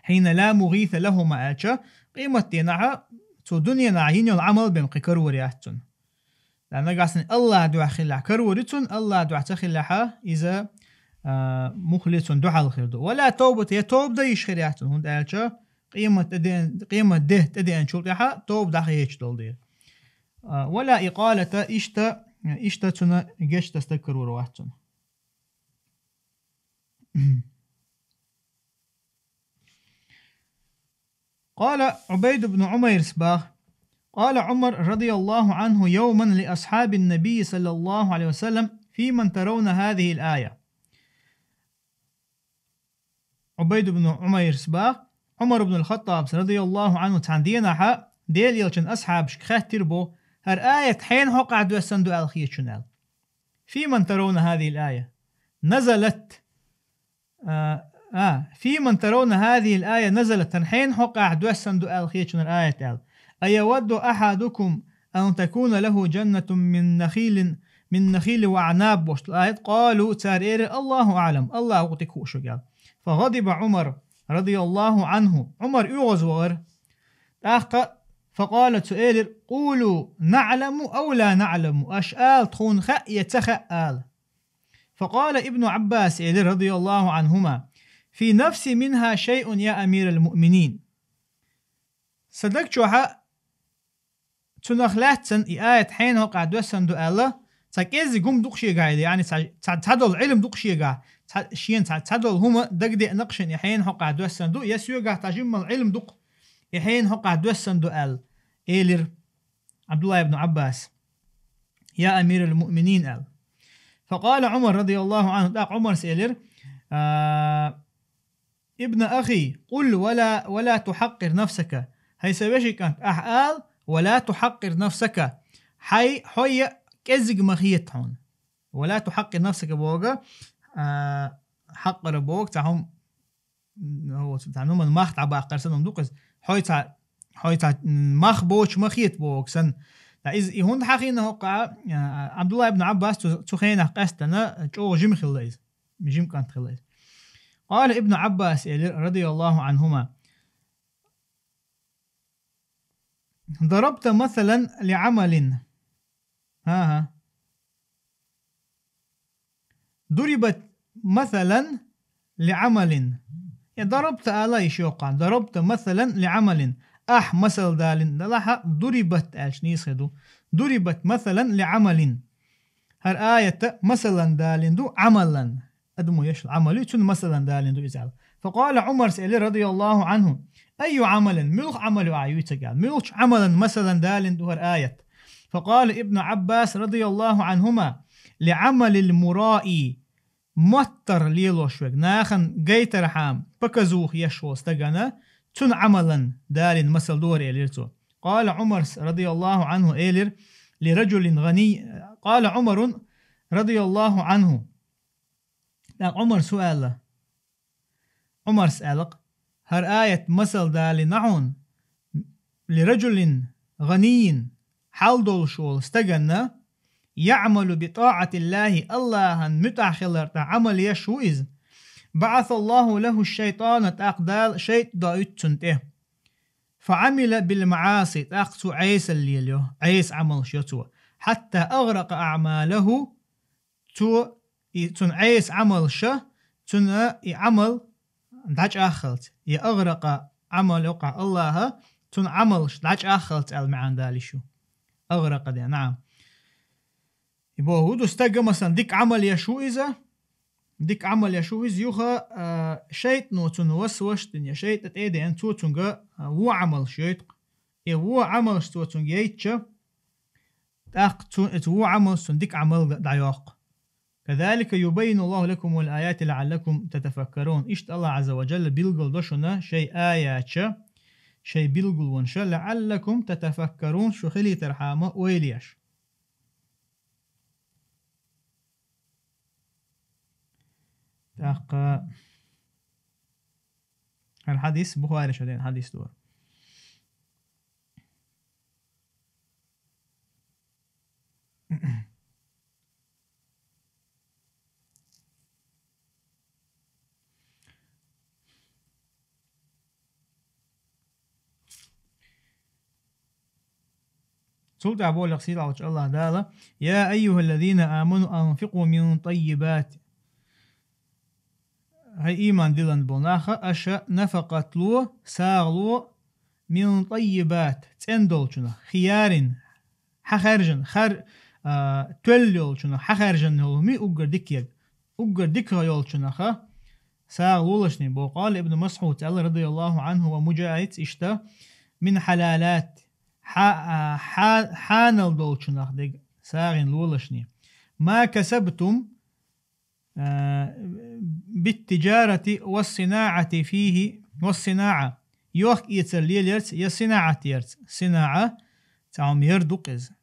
«حين لا مغيث لهما», аьлча, къематдийнахь цу дуьненахь йина йолу Ӏамал бен кхин карор яц цунна. Дан нагахь санна Аллах дуьхьа хилахь карор ю цунна, Аллах дуьхьа ца хилахь, иза, а, мухлис цунна дуьхьал хир ду. «ولا توبة», я тоба дан йиш хир яц цунна, хӀунда аьлча къемат тӀедеан-, къемат де тӀедеанчул тӀаьхьа тоба дӀахьеча долу дела. А, «ولا إقالة», иштта, иштта цунна гечдан стаг карор вац цунна. قال عبيد بن عمير صباح، قال عمر رضي الله عنه يوما لأصحاب النبي صلى الله عليه وسلم: «فيمن ترون هذه الآية؟» Убайд ибн Умайрс бах, Умар ибн ал-Хаттабс, радияллаху анху, цхьана денахьа Делан Элчан асхьабашка хаьттира бо, хӀара аят хьенан хьокъехь доьссина ду аьлла хеташ шуна аьлла. «Фиман таравна хазихил ая?» Назалат. А, а, «Фиман таравна хазихил ая назалат», хӀара хьенан хьокъехь доьссина ду аьлла хеташ шуна хӀара аят аьлла. «Аявадду ахадукум ан такуна лаху жаннатун мин нахилин, мин нахили ва аънаб», бохуш долу аят. Къалу, цара элира: «Аллаху аълам, Аллах ву дика хууш верг», аьлла. Фагъадиба Умар, радияллаху анху, Умар оьгӀазвахара. ТӀаккха, факъала, цо элира: «Къулу наъламу ав ла наъламу», аша ала, тхуна хаьа я ца хаьа ала. Факъала Ибну Ӏаббас элира, радияллаху анхума: «Фи нафси минха шайъун, я амирал муъминин». Сан даг чохьа цунах лаьцна и аят хьенан хьокъехь доьссина ду аьлла, цхьа кӀеззиг хӀума ду-кх шегахь, или, яъни цхьа, цхьа, цхьадолу Ӏилма ду-кх шегахь, цхьа, шена цхьа, цхьадолу хӀума дагадеана-кх шена и хьенан хьокъехь доьссина ду, я соьгахь цхьа жиммал Ӏилма ду-кх и хьенан хьокъехь доьссина ду аьлла, элира Ӏабдуллах ибн Ӏаббас: «Я амирал муъминин», аьлла. Факъала Умар, радияллаху анху, тӀаккха Умарс элира: «А, ибн ахи, къул ва ла, ва ла тухьаккъир нафсака». ХӀай сан вешин кӀант, ахь ала: «Ва ла тухьаккъир нафсака». хьай, хьой кӀезиг ма хета хьуна. «ولا تحقر نفسك» боху, а, хьакъара боху, цхьа хӀума, хӀо, цхьа хӀуман мах дӀабаккхар санна ду-кх иза. Хьой цхьа, хьой цхьа, м, мах боцуш ма хета боху санна. Ткъа иза и хӀунда хьахийна хӀокху, а, Абдулла ибн Аббас цу, цу хенахь къаьстина чӀогӀа жима хилла иза. Жима кӀант хилла иза. قال ابن عباس, элира, رضي الله عنهما: «ضربت مثلا لعمل». ХӀан-хӀа. «ضربت مثلا لعمل». Я «ضربت» ала йиш йоккху. «ضربت مثلا لعمل». Ахь масал далийна далахь, «ضربت» аьлча нийса хир ду. «ضربت مثلا لعمل». ХӀара аят масалан далийна ду Ӏамалан. Адамо еш Ӏамал ю, цунна масалан далийна ду иза аьлла. فقال عمر, элира, رضي الله عنه: «أي عمل؟» Муьлха Ӏамал ю ахь юьйцург аьлла. Муьлхачу Ӏамалан масалан далийна ду хӀара аят? فقال ابن عباس رضي الله عنهما: «لعمل المراء». Моттар лелош верг, нахана гайтархьама, показуха еш волу стагана, цунна Ӏамалан далийна масал ду хӀара, элира цо. قال عمر رضي الله عنه, элира: «لرجل غني». قال عمر رضي الله عنه. ТӀаккха Ӏумарс хӀун аьлла? Ӏумарс аьлла-кх: «ХӀара аят масал далийна хьуна, لرجل غني, хьал долуш волу стаганна, يعمل بطاعة الله, Аллахьан муьтӀахь хилар тӀехь Ӏамал еш ву иза. بعث الله له الشيطان, тӀаккха Дала шайтӀа доуьйту цунна тӀе. فعمل بالمعاصي, тӀаккха цо Ӏесалла лелайо, Ӏеса Ӏамалш йо цо. حتى أغرق أعماله, цо, и цуьнан Ӏеса Ӏамалша, цуьнан и Ӏамал дӀачӀагӀхалц. Я أغرق عمله, Аллахьа цуьнан Ӏамалш дӀачӀагӀхалц аьлла маьӀна далийш ю. أغرق де, наӀам. И боху ду стага, масалан, дика Ӏамал еш ву иза, дика Ӏамал еш ву иза, юха, а, шайтӀано цунна васваш дина, я шайтӀа тӀе а деана, цо цуьнга, а, вон Ӏамалш йойту-кх. И вон Ӏамалш цо цуьнга яйтча, тӀаккха цу, цу вон Ӏамалш цунна дика Ӏамал дӀайоккху. كذلك يبين الله لكم الآيات لعلكم تتفكرون. Иштта Аллахь Ӏазза ва Джалла билгал до шуна шайн аяташ, шайн билгалонаш, لعلكم تتفكرون, шу хилийтархьама ойла еш. ТӀаккха хӀара хьадис Бухари шо ден хьадис ду. Цул тӀаьхьа боху-кх сийлахьчу Аллахь Дала: «يا أيها الذين آمنوا أنفقوا من طيبات». ХӀай ийман диллина болу нах, аша нафакъат ло, сагӀа ло, من طيبات, цӀена долчунах, хиярин, хьан хаьржина, хар-, а, тоьлла йолчунах, хьан хаьржина йолу хӀума уггар дикаерг, уггар дика йолчунаха сагӀа лолашний боху. قال ابن مسعود, аьлла, رضي الله عنه, ва Муджахидс иштта: من حلالات, хьа-, а, хьа-, хьанал долчунах дерг сагӀина лолашний. ما كسبتم, а, بالتجارة والصناعة فيه, والصناعة. Йохк-эцар лелаярца я синаӀат ярца. СинаӀа цхьа хӀума яр ду-кх иза.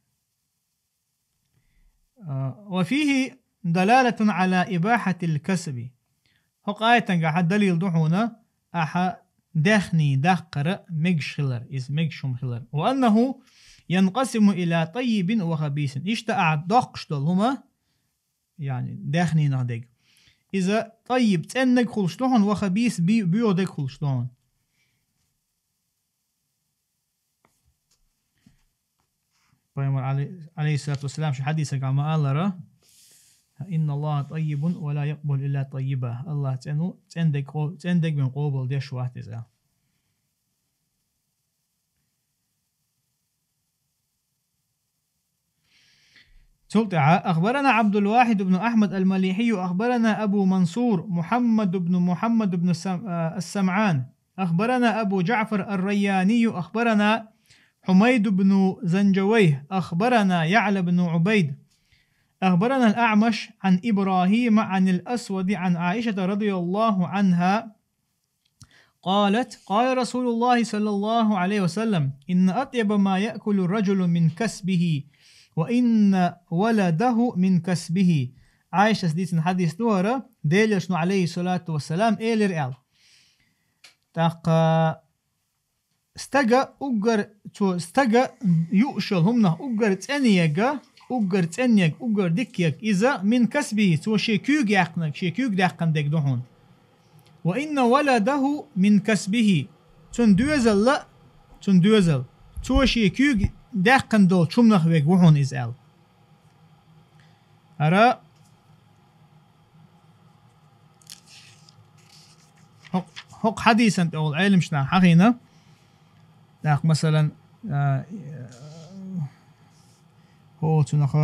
А, وفيه دلالة على إباحة الكسب. ХӀокху аятангахьа далил ду хьуна, ахьа даьхний даккхара мегаш хилар, иза мегаш хӀума хилар. وأنه ينقسم إلى طيب وخبيث. Иштта ахьа доккхуш долу хӀума, яъни, даьхнинах дерг. Иза таййиб, цӀена дерг хуьлуш ду хьуна, ва хабис, би-, боьха дерг хуьлуш ду хьуна. Пайхамар, Ӏалай-, Ӏалайхиссалату вассалам, шен хьадисагахь ма-аллара: «إن الله طيب ولا يقبل إلا طيبا». Аллах цӀена ву, цӀена дерг къо-, цӀена дерг бен къобал деш вац иза. Цул тӀаьхьа: أخبرنا عبد الواحد بن أحمد المليحي، أخبرنا أبو منصور محمد بن محمد بن السم-، آه، السمعان، أخبرنا أبو جعفر الرياني، أخبرنا حميد بن زنجويه، أخبرنا يعلى بن عبيد، أخبرنا الأعمش عن إبراهيم عن الأسود عن عائشة رضي الله عنها قالت: قال رسول الله صلى الله عليه وسلم: إن أطيب ما يأكل الرجل من كسبه وإن ولده من كسبه. Ӏайшас дийцина хьадис ду хӀара, Делан Элчано, عليه الصلاة والسلام, элира аьлла. ТӀаккха стага уггар, цо стага юуш йолу хӀуманах уггар цӀена ега, уггар цӀена ега, уггар дика ега, иза من كسبه, цо шен куьйга яьккхинарг, шен куьйга даьккхина дега ду хьуна. وإن ولده من كسبه. Цуьнан доьзал а, цуьнан доьзал, цо шен куьйга даьккхина долчу хӀуманах верг ву хьуна иза аьлла. ХӀара хӀокху, хӀокху хьадисан тӀехула Ӏеламнаха хьахийна. ТӀаккха, масалан, а, хӀо цунах,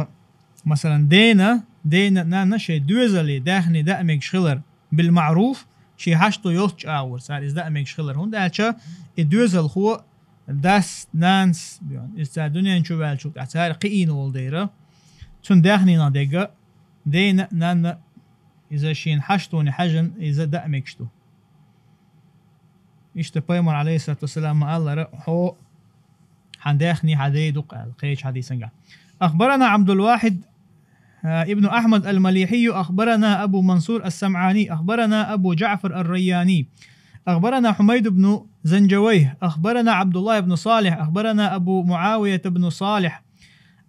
масалан, дена, дена, нанна шайн доьзале, даьхни даа мегаш хилар, بالمعروف, шен хьашто йолчу агӀор цара иза даа мегаш хилар. ХӀунда аьлча и доьзалхо дас, нанас, иза цара дуьнен чу ваьллачул тӀаьхьа цара кхиийна волу дера, цуьнан даьхнинах дерг а, дена а, нанна а иза шена хьаштоне хьаьжна, иза даа мегаш ду. Иштта Пайхамар, عليه الصلاة والسلام, ма-аллара, хьо хьан даьхни хьан ден ду-кх аьлла, кхечу хьадисангахь. أخبرنا عبد الواحد، آه، ابن أحمد المليحي، أخبرنا أبو منصور السمعاني، أخبرنا أبو جعفر الرياني، أخبرنا حميد بن زنجويه، أخبرنا عبد الله بن صالح، أخبرنا أبو معاوية بن صالح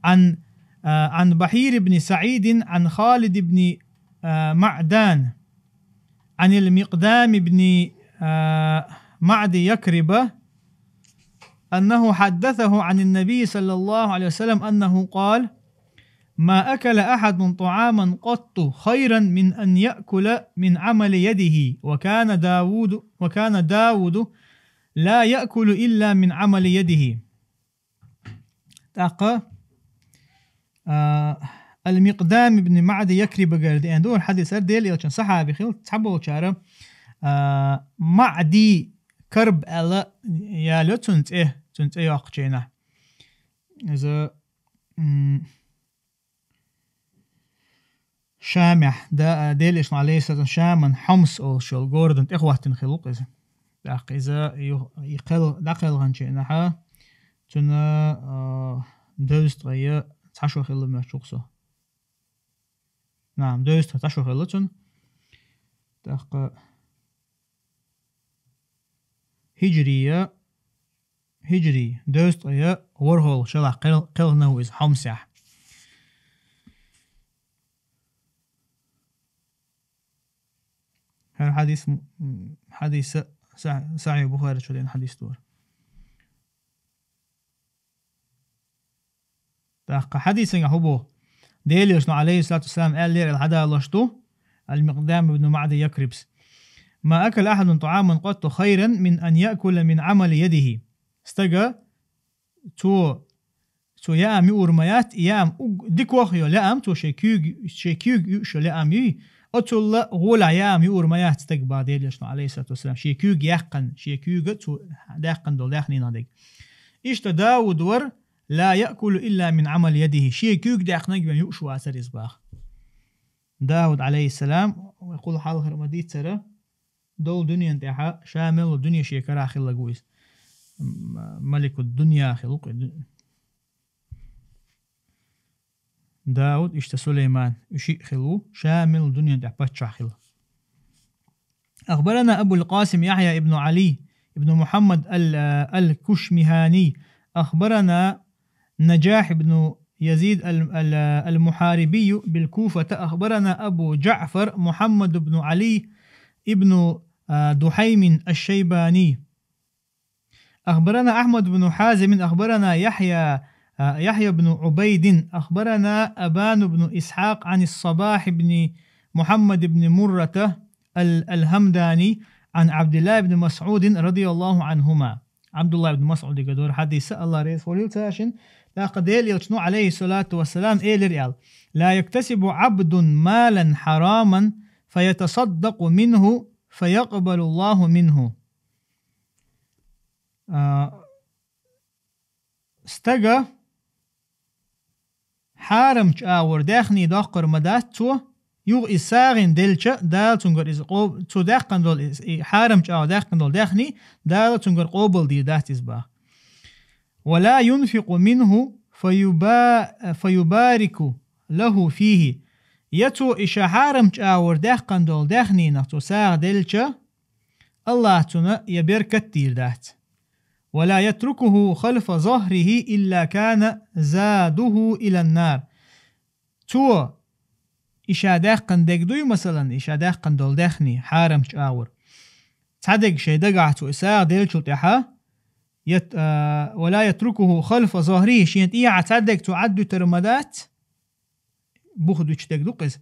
عن، آه، عن بحير بن سعيد عن خالد بن، آه، معدان عن المقدام بن، آه، معد يكرب أنه حدثه عن النبي صلى الله عليه وسلم أنه قال: ما أكل أحد طعاما قط خيرا من أن يأكل من عمل يده، وكان داود، وكان داود لا يأكل إلا من عمل يده. ТӀаккха, а, Ал-Микъдам ибн МаӀди Якрибагара деана ду хӀара хьадис, хӀара Делан Элчанан сахьаби хилла, цхьаболчара, а, МаӀди Карб аьлла ялайо цуьнан цӀе, цуьнан цӀе йоккхучу хенахь. Иза, м, Шамехь, да, Делан Элчано, عليه الصلاة والسلام, Шаман Хьомс олуш йолу городана тӀехӀоттина хилла ву-кх иза. ТӀаккха иза ю-, и кхел-, дӀакхелхинчу хенахь, цуьнан, а, дезткъе цхьа шо хилла моьттуш ву-кх со. Нагахь, дезткъе цхьа шо хилла цуьнан. ТӀаккха хиджрия, хиджрия, дезткъе ворхӀалгӀа шалахь кхел-, кхелхина ву иза Хьомсехь. ХӀара хьадис, м, хьадиса Сахь-, Сахьихь Бухари чу деана хьадис ду хӀара. ТӀаккха хьадисангахь хӀун боху? Делан Элчано, عليه الصلاة والسلام, аьллера аьлла хьадалош ду Ал-Микъдам ибн МаӀди Якрибс: ما أكل أحد طعاما قط خيرا من أن يأكل من عمل يده. Стага, цо, цо яам юур ма яц, и яам уг-, дикох йолу яам, цо шен куьйга, шен куьйга юуш йолу яам юй, оццул а гӀолехь яам юур ма яц стага, боху Делан Элчано, عليه الصلاة والسلام, шен куьйга яьккхина, шен куьйга цо даьккхина долу даьхнинах дерг. Иштта Дауд вара, لا يأكل إلا من عمل يده. Шен куьйга даьккхинарг вен юуш вацара иза, боху. Дауд, عليه السلام, вай кхул хьалхара ма-дийццара, долу дуьнен тӀехь, ша мел волу дуьне шен карахь хилларг ву иза. М-, малику дунья хилла ву-кх и ду-, Дауд, иштта Сулайман, уьш шиъ хилла ву, ша мел волу дуьнен тӀехь паччахь хилла. أخبرنا أبو القاسم يحيى بن علي بن محمد ال-، الكشمهاني، أخبرنا نجاح بن يزيد ال-، ال-، المحاربي بالكوفة، أخبرنا أبو جعفر محمد بن علي بن، آه، دحيم الشيباني، أخبرنا أحمد بن حازم، أخبرنا يحيى، آه، يحيى بن عبيد، أخبرنا أبان بن إسحاق عن الصباح بن محمد بن مرة ال-، الهمداني عن عبد الله بن مسعود رضي الله عنهما. Абдулла ибн МасӀудига ду хӀара хьадис, АллахӀ реза хуьлийла цу шинна. ТӀаккха Делан Элчано, عليه الصلاة والسلام, элира аьлла: لا يكتسب عبد مالا حراما فيتصدق منه فيقبل الله منه. А, стага хьарамчу агӀор даьхни доккхур ма дац цо, юха иза сагӀина делча, Дала цуьнгара иза къо-, цо даьккхина долу иза, и хьарамчу агӀор даьккхина долу даьхни, Дала цуьнгара къобалдийр дац иза, боху. ولا ينفق منه فيبا-، فيبارك له فيه. Я цо и ша хьарамчу агӀор даьккхина долу даьхнинах цо сагӀа делча, АллахӀа цунна я беркат дийр дац. ولا يتركه خلف ظهره إلا كان زاده إلى النار. Цо и ша даьккхина дерг дуй, масалан, и ша даьккхина долу даьхни, хьарамчу агӀор. Цхьа дерг шайн дагахь цо и сагӀа деллачул тӀаьхьа, ят-, а, ولا يتركه خلف ظهره, шен тӀехьа цхьа дерг цо Ӏаддуьтур ма дац, бух дуьтуш дерг ду-кх иза.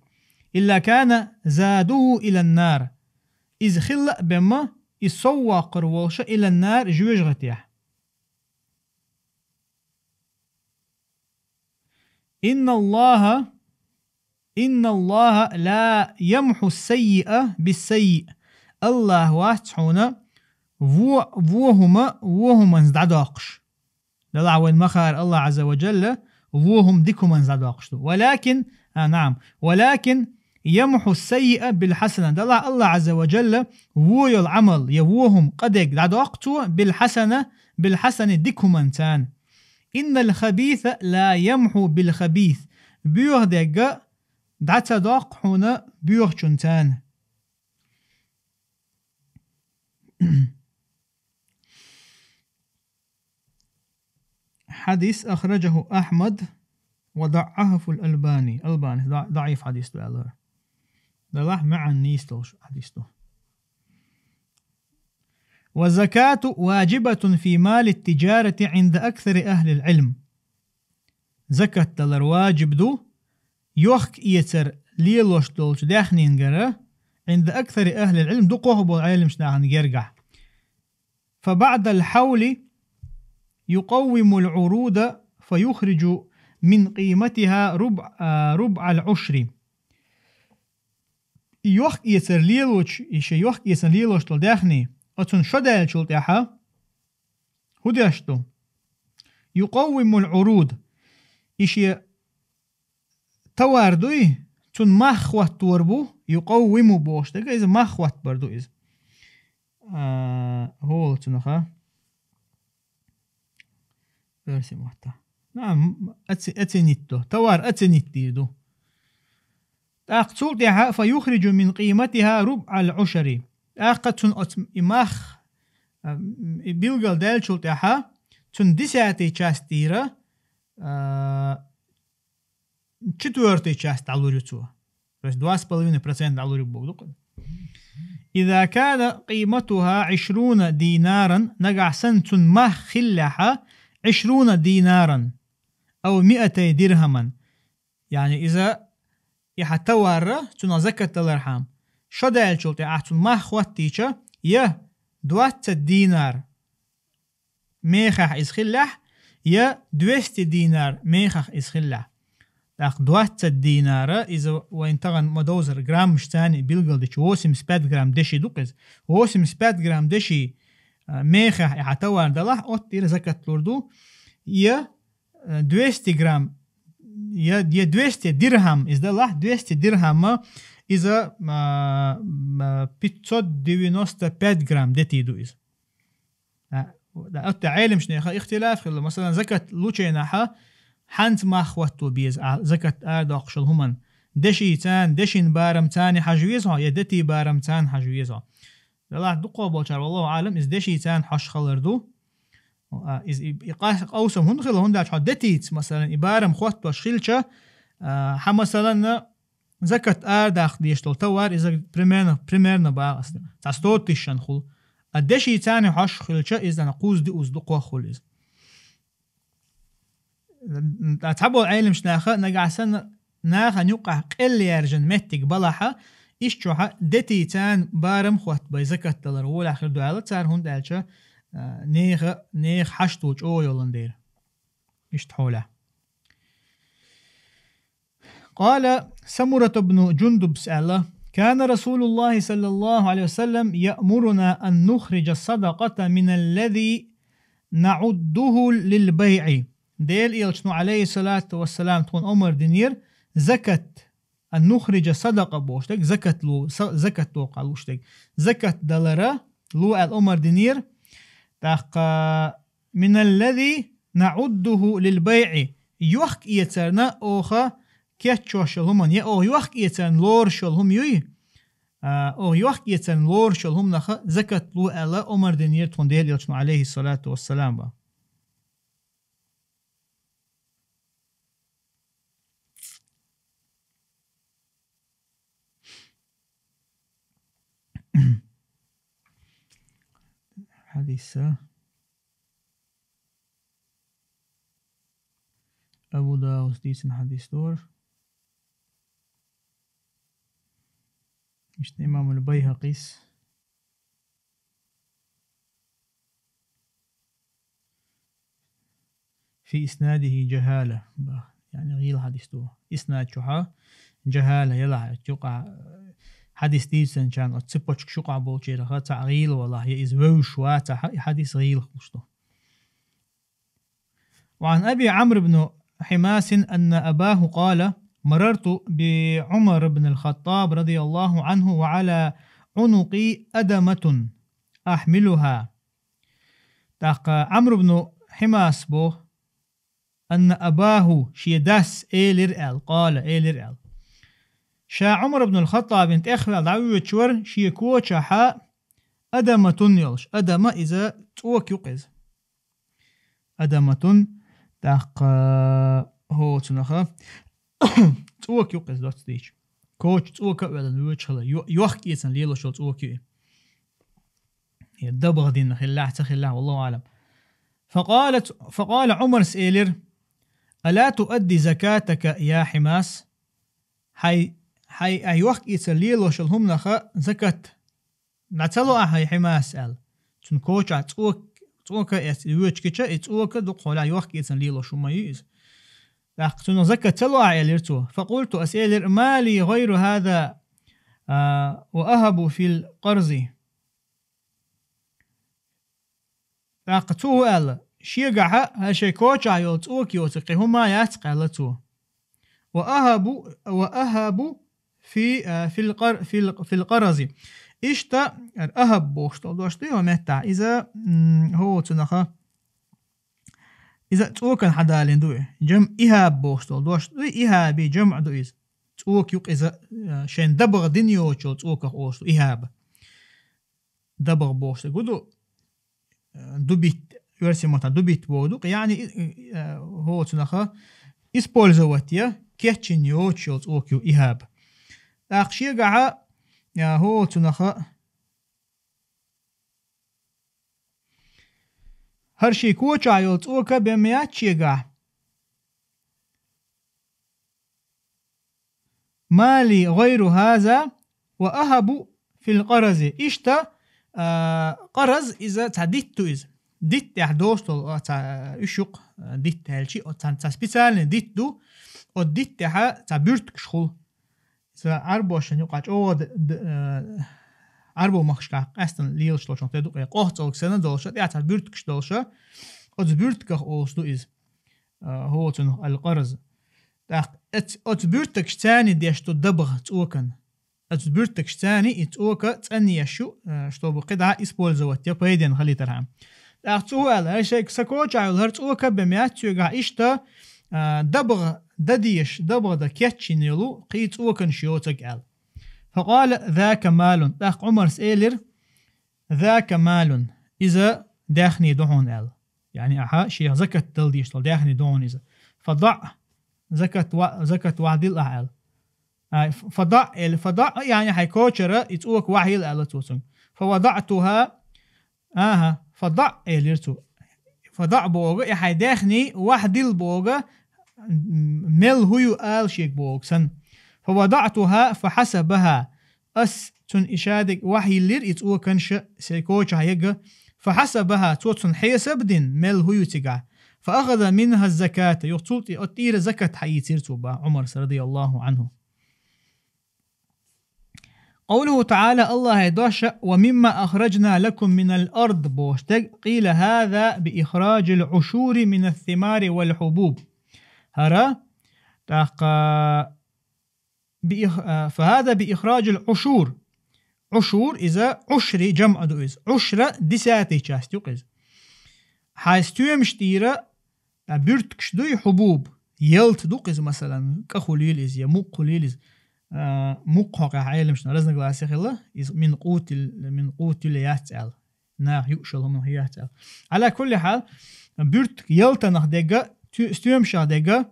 إلا كان زاده إلى النار. Иза хилла а бен ма, иза совваккхар волуш а إلى النار жоьжахатехь. إن الله، إن الله لا يمحو السيئة بالسيئة. АллахӀ вац хьуна во-, во хӀума во хӀуманца дӀадоккхуш. Делахь вайн махара АллахӀ Ӏазза ва Джалла во хӀума дика хӀуманца дӀадоккхуш ду. ولكن، а, نعم، ولكن يمحو السيئة بالحسنة. Делахь АллахӀ Ӏазза ва Джалла во йолу Ӏамал я во хӀума къа дерг дӀадоккху цо بالحسنة، بالحسنة дика хӀуманца. إن الخبيث لا يمحو بالخبيث. Боьха дерг а дӀа ца доккху хьуна боьхачунца. حديث أخرجه أحمد وضعفه الألباني. Албани ضع-، ضعيف حديث ду аьлла. Делахь маьӀна нийса долуш хьадис ду. والزكاة واجبة في مال التجارة عند أكثر أهل العلم. Закат далар ваджиб ду, йохк-эцар лелош долчу даьхнингара, عند أكثر أهل العلم, дукхох болу Ӏеламчу нахана гергахь. فبعد الحول يقوم العروض فيخرج من قيمتها ربع، а, ربع العشر. И йохк-эцар лелочу, и шен йохк-эцар лелош долу даьхни, оцунна шо даьллачул тӀаьхьа хӀун деш ду? يقوم العروض. И шен товар дуй, цунна мах хӀоттор бу, يقوم бохуш дерг, иза мах хӀоттор ду иза. А, хӀола цунах а. Оьрсийн маттахь. На, м-, оци-, оценить ду. Товар оценить дийр ду. ТӀаккха цул тӀаьхьа فيخرج من قيمتها ربع العشر. ТӀаккха цунна оцу и мах, а, м, и билгал даьллачул тӀаьхьа цунна десятый часть дийр, а, четвёртый часть дӀалур ю цо. То есть два с половиной процента дӀалур ю боху ду-кх. إذا كان قيمتها عشرون دينارا, нагахь санна цунна мах хиллехьа, عشرون دينارا أو مائتي درهما. Яъни иза и хьан товар, цунах закат далархьама, шо даьллачул тӀаьхьа ахь цунна мах хӀоттийча, я двадцать динар мехахь иза хиллехь, я двести динар мехахь иза хиллехь. ТӀаккха двадцать динара, иза вайн тахана ма довзара граммашца билгалдича, восемьдесят пять грамм деши ду-кх иза. Восемьдесят пять грамм деши, а, мехахь и хьан товар далахь, оццуьра закат лур ду, я, а, двести грамм, я, я двести дирхам иза далахь, двести дирхама иза, а, а, пятьсот девяносто пять грамм дети ду иза. А, да, оцу Ӏеламчу нехан ихтилаф хилла. Масалан, закат лучу хенахь хьанца мах хӀотто беза, а, закат арадоккхуш йолу хӀуманна? Деши царна, дешин барам царна хьажа веза хьо, я дети барам царна хьажа веза хьо? Делахь дукхох болчара, валлаху аълам, иза деши царна хьожуш хилар ду. А, иза и, и къа-, къовсам хӀунда хилла, хӀунда аьлча хьо детица, масалан, и барам хӀоттош хилча, а, хьан, масалан, закат арадаккха дезаш долу товар, иза примерно, примерно боху ас, цхьа сто тысячан хуьлу. А деши царна хьожуш хилча, иза кхузза-диъазза дукхох хуьлу иза. Ткъа цхьаболу Ӏеламчу наха, нагахь санна нахана юккъехь къелла яьржина меттиг балахь, иштта чохь дети царна барам хӀоттабай закат далар волахь хир ду аьлла цара, хӀунда аьлча, а, нехан, нехан хьашто чӀогӀа йолун дера. Иштта хьолехь. قال سمرة بن جندب سأل: كان رسول الله صلى الله عليه وسلم يأمرنا أن نخرج الصدقة من الذي نعده للبيع. Делан Элчано, عليه الصلاة والسلام, тхуна омар динера закат, أن نخرج صدقة бохуш дерг, закат ло, са-, закат ло кхалуш дерг. Закат далара ло аьлла омар динера. ТӀаккха من الذي نعده للبيع. йохк-эцарна оха кечйош йола хӀуман, я оха йохк-эцарна лоруш йола хӀума юй, а, оха йохк-эцарна лоруш йола хӀуманах закат лу аьлла, омар динера тхуна Делан Элчано, Ӏалайхи ссалату вассалам, ба. Хьадис, а? Абу Давуда дийцина хьадис ду ер. Иштта имам аль-Байхакъис. في إسناده جهالة. Ба, яъни гӀийла хьадис ду. Иснад чухьа жахӀала ялахь, юкъа хьадис дийцинчарна, оцу цепочка юкъа болчарех цхьаъ гӀийла валахь, я иза вевзаш вацахь, и хьадис гӀийла хуьлуш ду. وعن أبي عمرو بن حماس أن أباه قال: مررت بعمر بن الخطاب رضي الله عنه وعلى عنقي أدمة أحملها. ТӀаккха Ӏамр ибн Хьимас боху, أن أباه, шен дас элира аьлла, قال, элира аьлла. Ша Ӏумар ибн аль-Хаттабина тӀехваьлла дӀавоьдуш вара шен кочахьа أدمة йолуш. Адама иза цӀока ю-кх иза. أدمة, тӀаккха хӀоцунах цӀока ю-кх иза доцца дийча. Коча цӀока а ваьлла воьдуш хила, йо-, йохк-эцарна лелош йолу цӀока ю и. Я дабагӀа дина хилла, ца хилла, والله أعلم. فقالت، فقال Ӏумарс элира: ألا تؤدي زكاتك يا حماس؟ Хьайн, хьайн, хьайн йохк-эцарна лелош йолу хӀуманах закат дӀа ца ло ахь, хьайн Хьимас, аьлла. Цуьнан кочахь цӀока, цӀока эцна воьдуш гича, и цӀока дукха хьолахь йохк-эцарна лелош хӀума ю иза. ТӀаккха цунах закат ца ло ахь, элира цо. فقلت, ас элира: ما لي غير هذا, а, وأهب في القرض. ТӀаккха цо хӀун аьлла? Шегахьа, хӀара шайн кочахь йолу цӀока йоцург кхин хӀума яц-кх, аьлла цо. وأهب، وأهب في، а, في القر-، في ال-، في القرض. Иштта, ахӀаб бохуш долу дош ду хӀокху меттехь. Иза, м, хӀоцунах, иза цӀокана хьадалийна ду и. Жам-, ихӀаб бохуш долу дош ду и, ихӀаби жамӀ ду иза. ЦӀока ю-кх иза, а, шайн дабагӀа дина йоцуш йолу цӀоках олуш ду ихӀаб. ДабагӀа бохуш дерг хӀун ду, э, дубитта, оьрсийн маттахь дубитта боху ду-кх, яъни, э, э, хӀоцунах использовать я, кечйина йоцуш йолу цӀока ю ихӀаб. ТӀаккха шегахьа, э, хӀоцунах хӀара шен кочахь йолу цӀока бен ма яц шегахь. ما لي غير هذا وأهب في القرض. Иштта, а, къараз иза цхьа дитт ду иза. Дитт тӀехь долуш долу, а, цхьа, а, уьш ю-кх, а, дитт аьлчи, оцу цхьа, цхьа специальный дитт ду, оцу дитт тӀехь цхьа буьртигаш хуьлу. Иза Ӏарбошна юкъахь чӀогӀа д-, д-, а, Ӏарбойн махкашкахь къаьстина лелаш долчух тера ду-кх, къохцӀалг санна долуша, тӀехь цхьа буьртигаш долуша, оцу буьртигах олуш ду иза. А, хӀоцунах аль-къарз. ТӀаккха эц-, оцу буьртигашца деш ду дабагӀа цӀокан. Оцу буьртигашца и цӀока цӀанъеш ю, а, чтобы кхидӀа использовать я, пайденна хилийтархьама. ТӀаккха цо аьлла: «ХӀай шайга сан кочахь йолу хӀара цӀока бен ма яц соьгахь иштта, а, дабагӀа дан дезаш, дабагӀа дан кечйина йолу кхин цӀоканаш йоцург», аьлла. فقال: ذاك مال. ТӀаккха Ӏумарс элира: «ذاك مال. Иза даьхни ду хьуна», аьлла. Яъни ахьа шех закат дала дезаш долу даьхни ду хьуна иза. «فضع. Закат ва-, закат вахьдилла ахьа», аьлла. Ай, ф-, «فضع», элира, «فضع», яъни хьайн кочара и цӀока вахьийла, аьлла цо цуьнга. «فوضعتها». Аха, «فضع», элира цо. «فضع» боху, и хьайн даьхни вахьдилла боху, м, мел хӀун ю ала шега боху санна. «فوضعتها فحسبها». Ас цунна и шадерг вахьйиллира, и цӀоканаш сайн кочахь яга. «فحسبها», цо цунна хьесап а дина, мел хӀун ю цигахь. «فأخذ منها الزكاة». Юха цул тӀе-, оцу тӀера закат хьаийцира цо, боху Ӏумарс, رضي الله عنه. قوله تعالى, АллахӀан дош: «ومما أخرجنا لكم من الأرض», бохуш дерг, «قيل هذا بإخراج العشور من الثمار والحبوب». ХӀара, тӀаккха, биих-, а, «فهذا بإخراج العشور». Ӏушур, иза Ӏушри жамӀ ду иза. Ӏушра десятая часть ю-кх иза. Хьайн стоьмаш тӀера, а, буьртигаш дуй, хьубуб, ялта ду-кх иза, масалан, кӀа хулийла иза, я мукъа хулийла иза. А, мукъа хьокъехь Ӏеламчна разногласие хилла, иза мин къувватил, мин къувватил яц аьлла. Наха юуш йолу хӀума яц аьлла. Ӏала кулли хьал, буьртиг ялтанах дерг, ту-, стоьмашах дерг,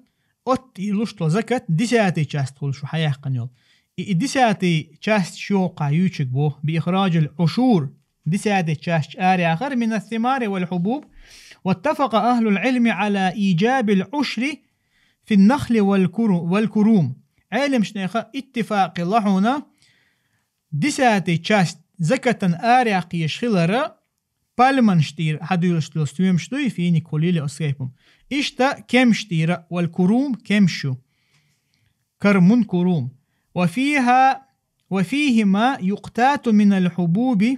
оццу тӀе луш долу закат десятый часть хуьлуш ву хьаяьккхина йолу. И, и десятый часть шуьгахь юьйцург бу, би ихраджил Ӏушур, десятый часть араяхар, мина ссимари вал хьубуб, ваттафакъа ахлул Ӏилми Ӏала иджабил Ӏушри фин нахли вал куру-, вал курум. Ӏеламчу нехан иттифакъ хилла хьуна, десятый часть закатан араяьккхина хилар, пальманаш тӀера хьадуьйлуш долу стоьмаш дуй, финик хулийла оцу гайпа. Иштта кемаш тӀера, вал курум, кемаш ю. Кармун курум. Ва фиха, ва фихима юкътату минал хьубуби,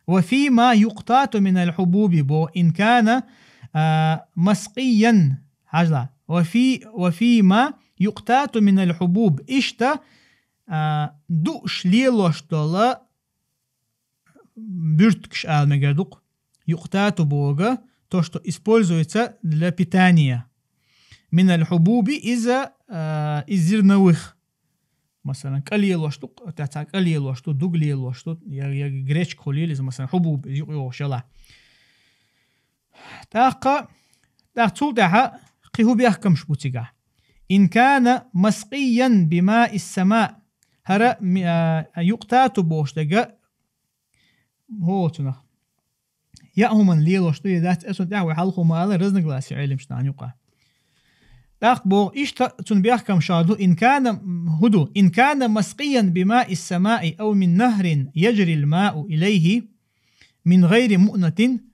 ва фима юкътату минал хьубуби бо, ин кана, а, маскъиян, хьажал. Ва фи, ва фима юкътату минал хьубуб. Иштта, а, дууш лелош долу буьртигаш ала мегар ду-кх. Юкътату боху, то, что используется для питания. Минал хьубуби иза, а, из зерновых. Масалан, кӀа лелош ду-кх, тӀе цхьа кӀа лелош ду, дуг лелош ду, я, я гречка хулийла иза, масалан, хьубуб юкъа йогӀуш яла. ТӀаккха, тӀаккха цул тӀаьхьа кхин хӀун бехкамаш бу цигахь. Ин кана маскъиян бимаис сама. ХӀара ми-, а, юкътату бохуш дерг, хӀо цунах. Яа хӀуманна лелош ду я дац, эцунна тӀехь вай хьалха ма-аллара, разногласие Ӏеламчу нахана юкъахь. ТӀаккха боху, иштта цунна бехкамаш ду, ин кана, хӀун ду, ин кана маскъиян бимаис самаи ав мин нахрин яджрил мау илайхи мин гӀайри муънатин.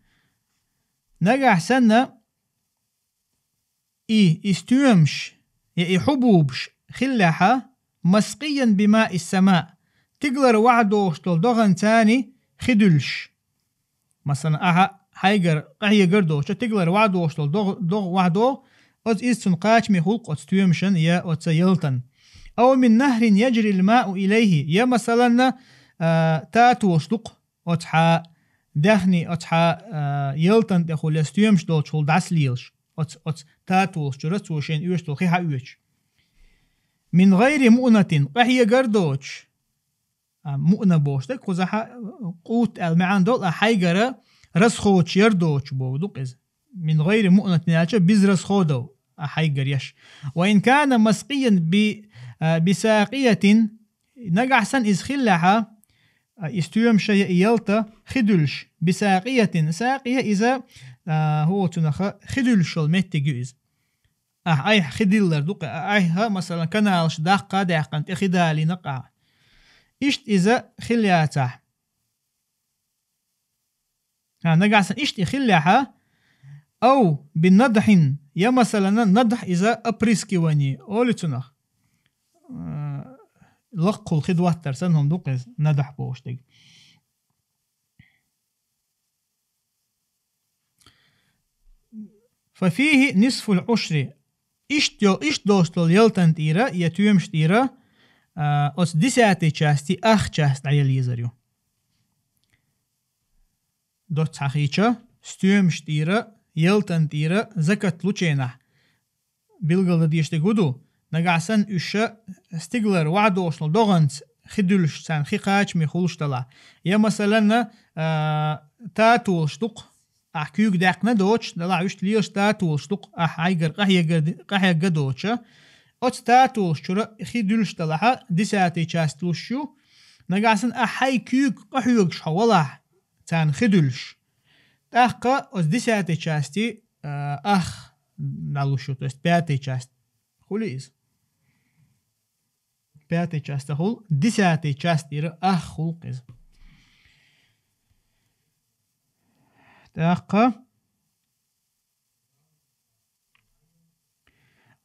Нагахь санна, и, и стоьмаш, я и хьубубаш хиллехьа, маскъиян бимаис сама, тигалара вахьа догӀуш долу догӀанца хи дуьллуш. Масалан, ахьа хьайгара къахьегар доцуш, тигалара вахьа догӀуш долу догӀ-, догӀа вахьа догӀу, оцу иза цунна кхачаме хуьлу-кх оцу стоьмашна я оцу ялтана. Ав мин нахрин яджрил мау илайхи, я, масаланна, а, татолаш ду-кх, оцу хьа даьхни, оцу хьа, а, ялтана тӀехула я стоьмаш долчухула дӀасалелаш, оцу, оцу татолаш чуьра цо шена оьшуш долу хи хьаоьцуш. Мин гӀайри муънатин, къахьегар доцуш. А, муъна бохуш дерг, кхузахьа, а, къут аьлла маьӀна долу, а хьайгара расходаш яр доцуш боху ду-кх иза. Мин гӀайри муънатин аьлча, без расходов, а хьайгара еш. Ва ин кана маскъиян би, а, бисакъиятин, нагахь санна иза хиллехьа, а, и стоьмаш я и ялта хи дуьллуш, бисакъиятин, сакъия иза, а, хӀо цунаха хи дуьллуш йолу меттиг ю иза. Ахь айхьа хи диллар ду-кх, а, айхьа, масалан, каналаш даккха а даьккхина, тӀе хи далийна-кх ахьа. Иштта иза хилла яцахь. Ха, нагахь санна иштта и хиллехьа, ав бинадхьин, я, масалана, надхь иза опрыскивание олу цунах. Э, лакхахула хи доттар санна хӀума ду-кх иза, надхь бохуш дерг. Фа фихи нисфул Ӏушри. Иштта йо-, иштта долуш долу ялтан тӀера, я тоьмаш тӀера, а, оцу десятой части ах часть дӀаяла езар ю. Доцца хьахийча, стоьмаш тӀера, ялтан тӀера закат лучу хенахь, билгал дан дезаш дерг хӀун ду, нагахь санна уьш стигалара вахьа догӀуш долу догӀанца хи дуьллуш, царна хи кхачаме хуьлуш далахь. Я, масаланна, а, татолаш ду-кх, ахь куьйга даьккхина доцуш, далахь уьш лелаш татолаш ду-кх, ахь хьайгара къахьегар ди-, къахьегга доцуша. Оцу татолаш чуьра хи дуьллуш далахьа, десятой часть луш ю. Нагахь санна ахь хьайн куьйга къахьоьгуш хьо валахь, царна хи дуьллуш. ТӀаккха оцу десятой части, а, ах дӀалуш ю, то есть пятой часть. Хуьлу иза. Пятой часть хуьлу, десятой часть тӀера ах хуьлу-кх иза. ТӀаккха.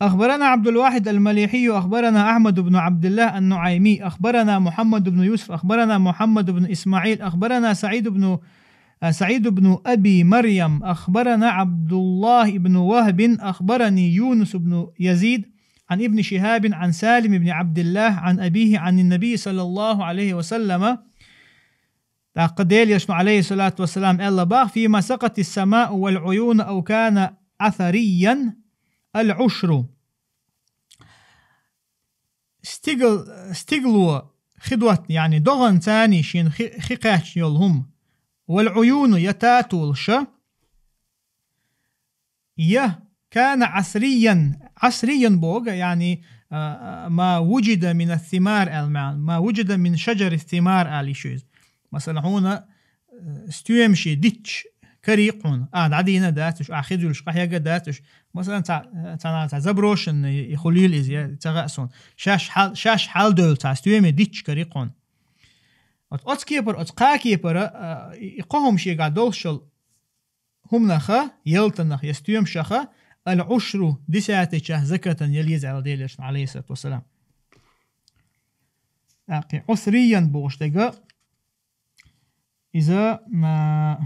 أخبرنا عبد الواحد المليحي، أخبرنا أحمد بن عبد الله النعيمي، أخبرنا محمد بن يوسف، أخبرنا محمد بن إسماعيل، أخبرنا سعيد بن، آه، سعيد بن أبي مريم، أخبرنا عبد الله بن وهب، أخبرني يونس بن يزيد عن ابن شهاب عن سالم بن عبد الله عن أبيه عن النبي صلى الله عليه وسلم. ТӀаккха Делан Элчано, алейхиссалату вассалам, аьлла боху: «فيما سقت السماء والعيون أو كان أثريا العشر. Стигл-, стигло хи доттийна, яъни догӀанца цхьана шена хи, хи кхаьчна йола хӀума. والعيون, я татолаш, я كان عصريا, عصريا боху, яъни, а, а, ما وجد من الثمار аьлла маьӀна, ما وجد من شجر الثمار аьлла йиш ю иза. Масала, хьуна, э, стоьмаш дитт карий хьуна, ахь дӀадийна дац уьш, ахь хи дуьллуш къахьегна дац уьш. Масала, цхьа, цхьа, цхьа заброшенный и хуьлийла иза, я ца хаьа суна. Шаьш хьал-, шаьш хьалдевлла цхьа стоьмаш дитт карий хьуна. Вот оцу кепара, оцу кхаа кепара, а, и, и кхо хӀума шегахь долуш йолу хӀуманах, ялтанах я стоьмашах العشر, десятая часть закатана яла еза аьлла Делан Элчано, عليه الصلاة والسلام. ТӀаккха и عصريا бохуш дерг, иза, а,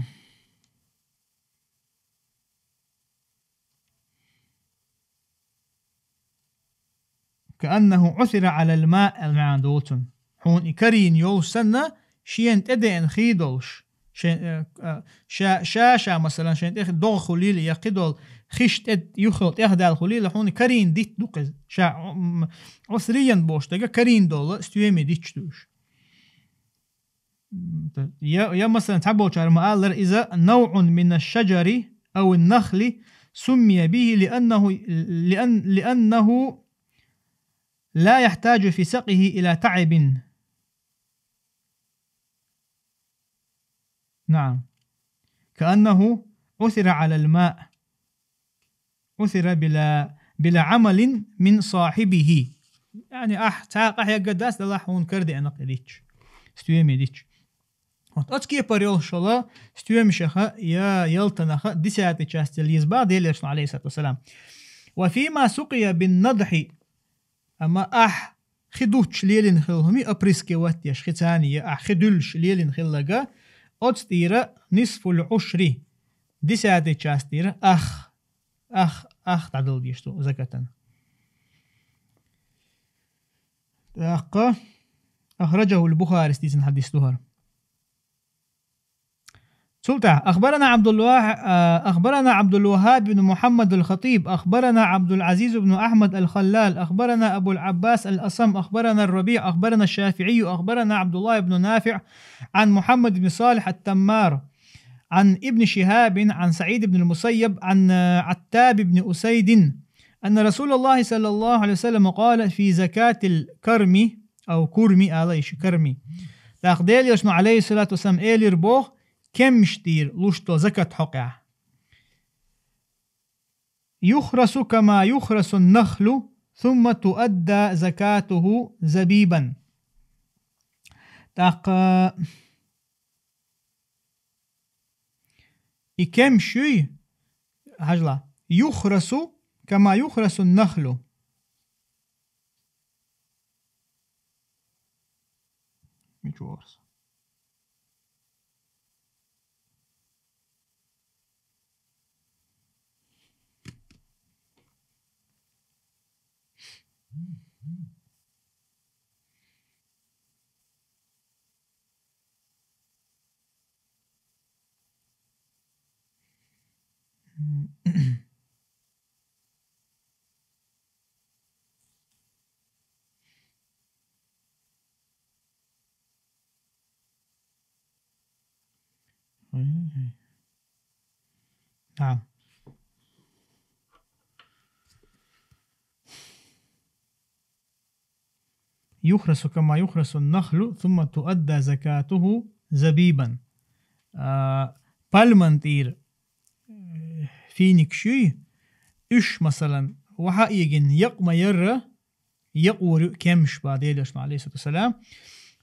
كأنه عثر على الماء аьлла маьӀна долу цуьнан. Хьуна и карийна йолуш санна, шена тӀедеана хи долуш. Шен, э, э, ша, ша, ша, масалан, шен тӀе догӀа хуьлийла, я кхидолу хиш тӀе юххе тӀехдаьлла хуьлийла, хьуна карийна дитт ду-кх иза. Ша, м, عصريا бохуш дерг карийна долу стоьмаш дитт ду уьш. Я, я, масалан, цхьаболчара ма-аллара, иза نوع من الشجر أو النخل سمي به لأنه، لأن، لأنه لا يحتاج في سقيه إلى تعب. نعم. كأنه عثر على الماء. عثر بلا، بلا عمل من صاحبه. Яъни ахь цхьа къахьегна дац, делахь хьуна карадеана-кх и дитт. Стоьмаш дитт. Вот оцу кепара йолуш йолу стоьмашах я ялтанах десятая часть яла еза боху Делан Элчано, عليه الصلاة والسلام. وفيما سقي بالنضح. Амма ахь хи дуттуш лелийна хилла хӀума, опрыскивать деш хи царна, я ахь хи дуьллуш лелийна хилларг, оцу тӀера نصف العشر, десятая часть тӀера ах, ах, ах дӀадала дезаш ду закатана. ТӀаккха أخرجه البخاري, дийцина хьадис ду хӀара. Цул тӀаьхьа, أخبرنا عبد الواح-، آه، أخبرنا عبد الوهاب بن محمد الخطيب، أخبرنا عبد العزيز بن أحمد الخلال، أخبرنا أبو العباس الأصم، أخبرنا الربيع، أخبرنا الشافعي، أخبرنا عبد الله بن نافع عن محمد بن صالح التمار، عن ابن شهاب، عن سعيد بن المسيب، عن، آه، عتاب بن أسيد، أن رسول الله صلى الله عليه وسلم قال في زكاة الكرم، أو كرم, ала йиш ю, карми. ТӀаккха Делан Элчано, عليه الصلاة والسلام, элира боху, кемсаш тӀера луш долу закат хьокъехь: يخرس كما يخرس النخل، ثم تؤدى زكاته زبيبا. ТӀаккха и кемсаш юй, хьажал, يخرس كما يخرس النخل. Мича вахарс? نعم. يخرس كما يخرس النخل، ثم تؤدى زكاته زبيبا. А, пальман тӀера, э, финикаш юй, уьш, масалан, ваха а эгина, якъа ма-ярра, якъор ю кемсаш боху Делан Элчано, عليه الصلاة والسلام.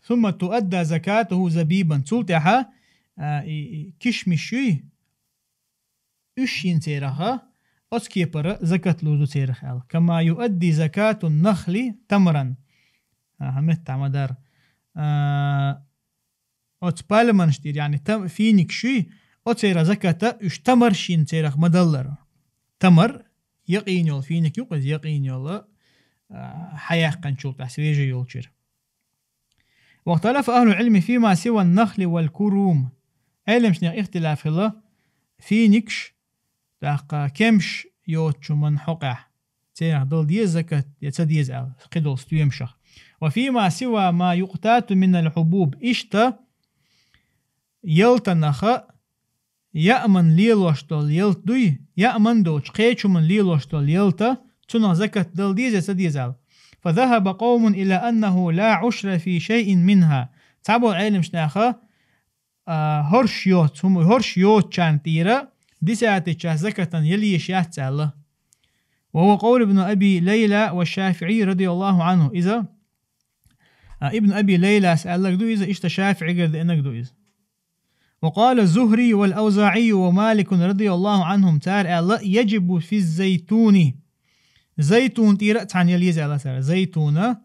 ثم تؤدى زكاته زبيبا. Цул тӀаьхьа, а, и, и кишмиш юй, уьш йинчарех, оцу кепара закат лур ду царех аьлла. كما يؤدي زكاة النخل تمرا. Аха, меттахь ма-дарра. А, оцу пальманаш тӀера, яъни там-, финикаш юй, оцеран закат уьш тамарш йинчарех ма-даллара. Тамар, якъийна йолу финик ю-кх иза, якъийна йолу, а, хьаяьккхинчул тӀаьхьа свежий йолчуьра. واختلف أهل العلم فيما سوى النخل والكروم. Ӏеламнехан ихтилаф хилла финикаш, тӀаккха кемсаш йоцучу хӀуманна хьокъехь. церах дала деза закат, я ца деза аьлла, кхыдолу стоьмашах. وفيما سوى ما يقتات من الحبوب, иштта ялтанаха, яаман лелош долу ялта дуй, яаман доцу кхечу хӀуман лелош долу ялта, цунах закат дала деза я ца деза аьлла. فذهب قوم إلى أنه لا عشر في شيء منها. Цхьаболу Ӏеламнаха, а, хӀорш йоцу, хӀума хӀорш йоцучарна тӀера десятый часть закатан яла езаш яц аьлла. وهو قول ابن أبي ليلى والشافعي رضي الله عنه. Иза, а, Ибн Аби Лайлас аьлларг ду иза, иштта ШафиӀигара деанарг ду иза. وقال الزهري والأوزاعي ومالك رضي الله عنهم, цара аьлла: يجب في الزيتون. Зайтун тӀера а цхьаьна яла еза аьлла цара. Зайтуна,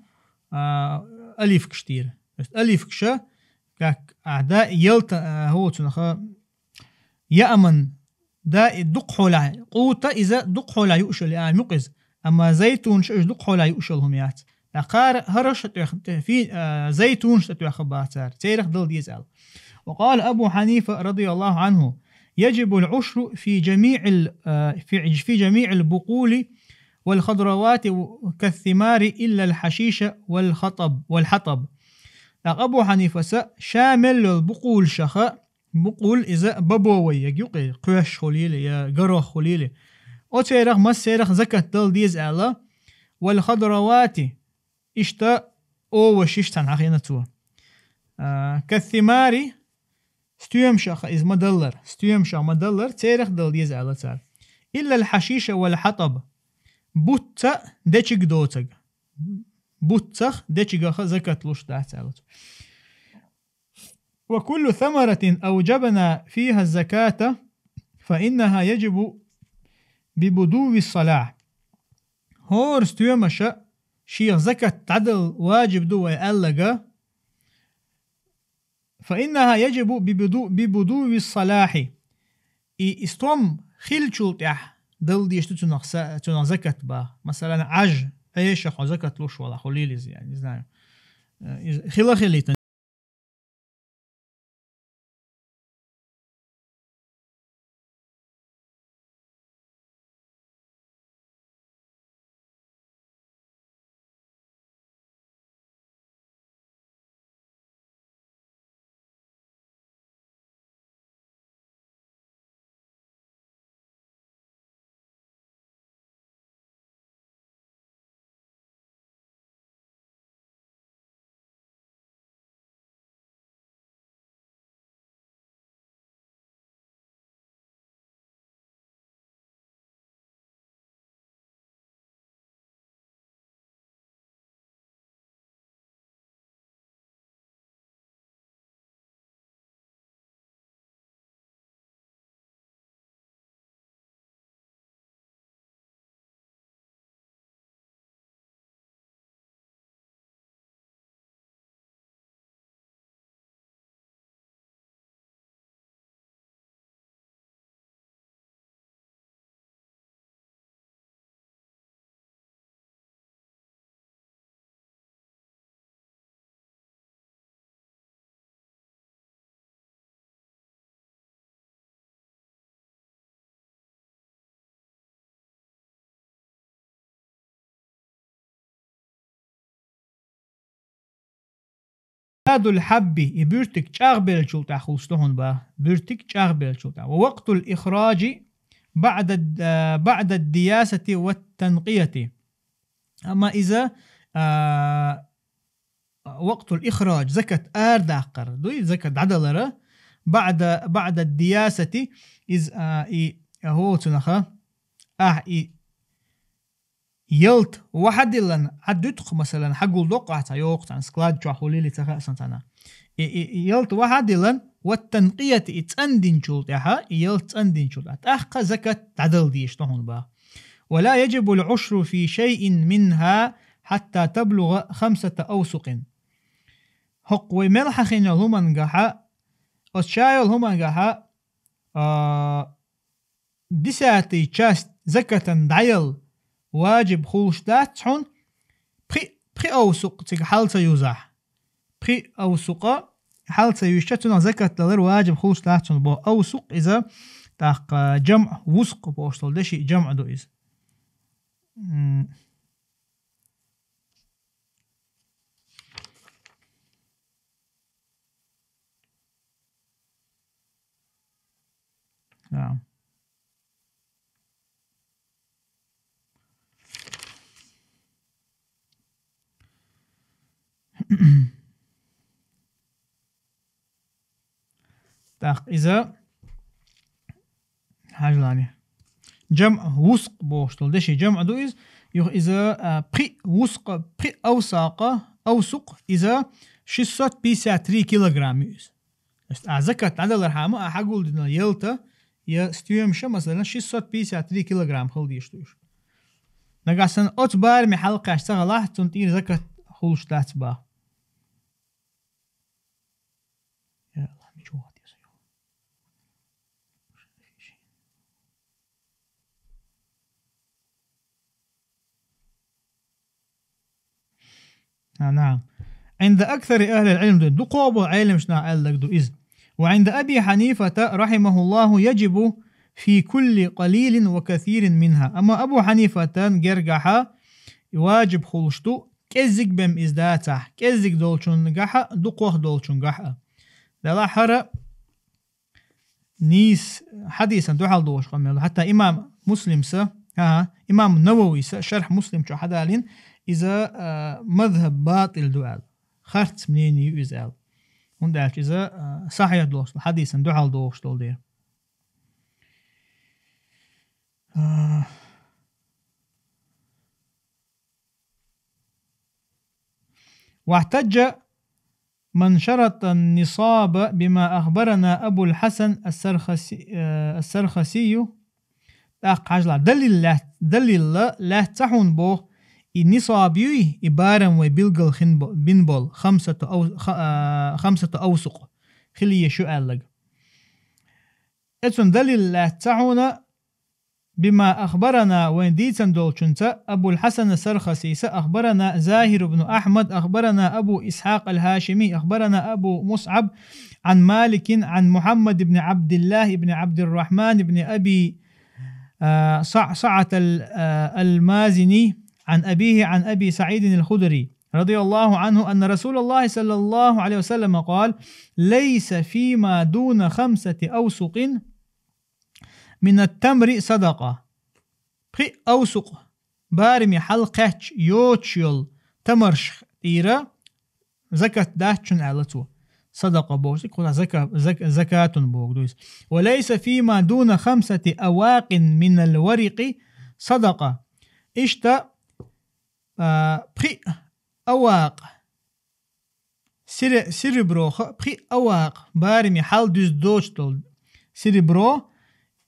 а, алифкаш тӀера. То есть алифкаша, как, а, да, ялта, а, хӀо цунаха, яаман, да, и дукха хьолахь, къута иза дукха хьолахь юуш йолу яам ю-кх иза. Амма зайтунаш уьш дукха хьолахь юуш йолу хӀума яц. ТӀаккха хӀара, хӀара ша тӀех-, тӀе-, фи-, а, зайтунаш тӀе тоьхна баха цара. Церах дала деза аьлла. وقال أبو حنيفة رضي الله عنه: يجب العشر في جميع ال-، آه، في، في جميع البقول والخضروات و-، كالثمار إلا الحشيش والخطب، والحطب. ТӀаккха Абу Хьанифаса ша мел йолу букъулшаха, букъул иза бобовый, я юкъе, кхоьш хуьлийла, я горох хуьлийла. Оцерах, массерах закат дала деза аьлла, والخضروات, иштта овощ иштта цхьаьна хьахийна цо. А, كالثمار, стоьмашаха иза ма-даллар, стоьмашаха ма-даллар, церах дала деза аьлла цара. إلا الحشيش والحطب, буцца дечиг доцург. Буццах, дечигаха закат луш дац аьлла цо. وكل ثمرة أوجبنا فيها الزكاة فإنها يجب ببدو الصلاح. ХӀора стоьмаша шех закат дӀадала ваджиб ду вай аьлларг, فإنها يجب ببدو، ببدو الصلاح. И, и стом хиллачул тӀаьхьа дала дезаш ду цунах са-, цунах закат баха. Масалан, Ӏаж, Ӏеша хьо закат луш валахь, хьо лелизи, я, не знаю. Э, из-, хила хилийта. Ӏададул хьабби, и буьртиг чӀагӀбеллачул тӀаьхьа хуьлуш ду хьуна баха. Буьртиг чӀагӀбеллачул тӀаьхьа. ووقت الإخراج بعد الد-، بعد الدياسة والتنقية. Амма иза, а, وقت الإخراج, закат арадаккхар, дуй, закат дӀадалара, بعد، بعد الدياسة, иза, а, и, а, хӀо цунаха, ахь и ялта вахьадиллан, Ӏадуьту-кх, масалан, хьагулдоккху ахь цхьа йоккху цхьана склад чохь хӀуллийли ца хаьа сан цхьана. И, и, и ялта вахьадиллан, والتنقية, и цӀандинчул тӀаьхьа, и ялта цӀандинчул тӀаьхьа, тӀаккха закат дӀадала дезаш ду хьуна баха. ولا يجب العشر في شيء منها حتى تبلغ خمسة أوسق. ХӀокху вай мел хьахийна йолу хӀумангахьа, оцу ша йолу хӀумангахьа, а, десятый часть закатан дӀаяла ваджиб хуьлуш дац хьуна, пхи, пхи овсукъ цига хьал ца юзахь. Пхи овсукъа хьал ца юьйшча, цунах закат далар ваджиб хуьлуш дац хьуна боху. Овсукъ иза, тӀаккха, жамъ, вускъ бохуш долу деши жамъ ду иза. М. Да. Так, иза хьажалани. ЖамӀ вуск бохуш долу деши жамӀ ду иза. Юха иза, а, пхи вускъа, пхи авсакъа, авсукъ, иза шестьсот пятьдесят три килограмм ю иза. То есть, а, закат дӀадалархьама, а, хьагулдина ялта, я стоимость, масала, шестьсот пятьдесят три килограмм хила дийш ду уьш. Нагахь санна оцу бараме хьалакхаьчча ца хилахь, цунна тӀера закат хуьлуш дац боху. Я Аллах, мича вахт я со? А, наам. عند أكثر أهل العلم ду, дукхох болу Ӏеламнаха аьлларг ду иза. وعند أبي حنيفة رحمه الله يجب في كل قليل وكثير منها. Амма Абу Хьанифатан гергахьа важиб хуьлуш ду, кӀеззиг бен иза дацахь, кӀеззиг долчунгахьа, дукхох долчунгахьа. Делахь хӀара нийса хьадисан дуьхьал догӀуш къамел. Хьатта имам Муслимса, а, имам Навависа шарх Муслим чу хьадалийна, иза, а, мазхаб батӀил ду аьлла. Харц мнение ю иза аьлла. ХӀунда аьлча иза, а, сахьихь долуш, хьадисан дуьхьал догӀуш долу дела. А. واحتج من شرط النصاب بما أخبرنا أبو الحسن السرخسي، э, السرخسي. ТӀаккха хьажалахь, далил лаьц-, далилла лаьцна хьуна боху, и нисаб юй, и барам вай билгал хин бо-, бин болу, хамсату ав-, ха-, а, хамсату авсукъ хила езаш ю аьлларг. Эцун далил лаьцна хьуна, بما أخبرنا, вайн дийцан долчунца, أبو الحسن السرخسيس أخبرنا زاهر بن أحمد أخبرنا أبو إسحاق الهاشمي أخبرنا أبو مصعب عن مالك عن محمد بن عبد الله بن عبد الرحمن بن أبي، آه، صعصعة ال-، آه، المازني عن أبيه عن أبي سعيد الخدري رضي الله عنه أن رسول الله صلى الله عليه وسلم قال: ليس فيما دون خمسة أوسق من التمر صدقة. Пхи авсукъ бараме хьалакхаьчча йоцуш йолу тамарш тӀера закат дац чун аьлла цо. Садакъа боху, кхузахь зака-, зак-, закатун боху ду иза. وليس فيما دون خمسة أواق من الورق صدقة. Иштта, а, пхи авакъ сире-, серебро ха-, пхи авакъ бараме хьал дуьзна доцуш долу серебро,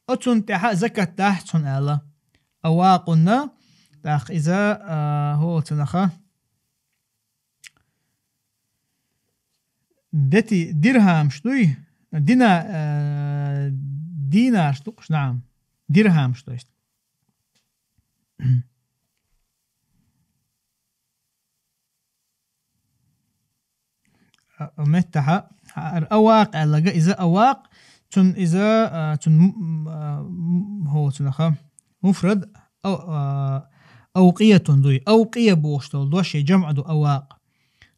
оцунна тӀехьа закат дац хьуна аьлла. Авакъунна, тӀаккха иза, а, хӀоцунаха дети дирхамш дуй, дина-, а, динарш ду-кх уьш, наам. Дирхамш, то есть. А, а, меттахьа, а, авакъ аьллага, иза авакъ, цун иза, а, цун м-, м-, а, м-, хӀо, цунаха, муфрад, ав-, а, авкъиятун дуй. Авкъия бохуш долу дош шен жамӀ ду авакъ.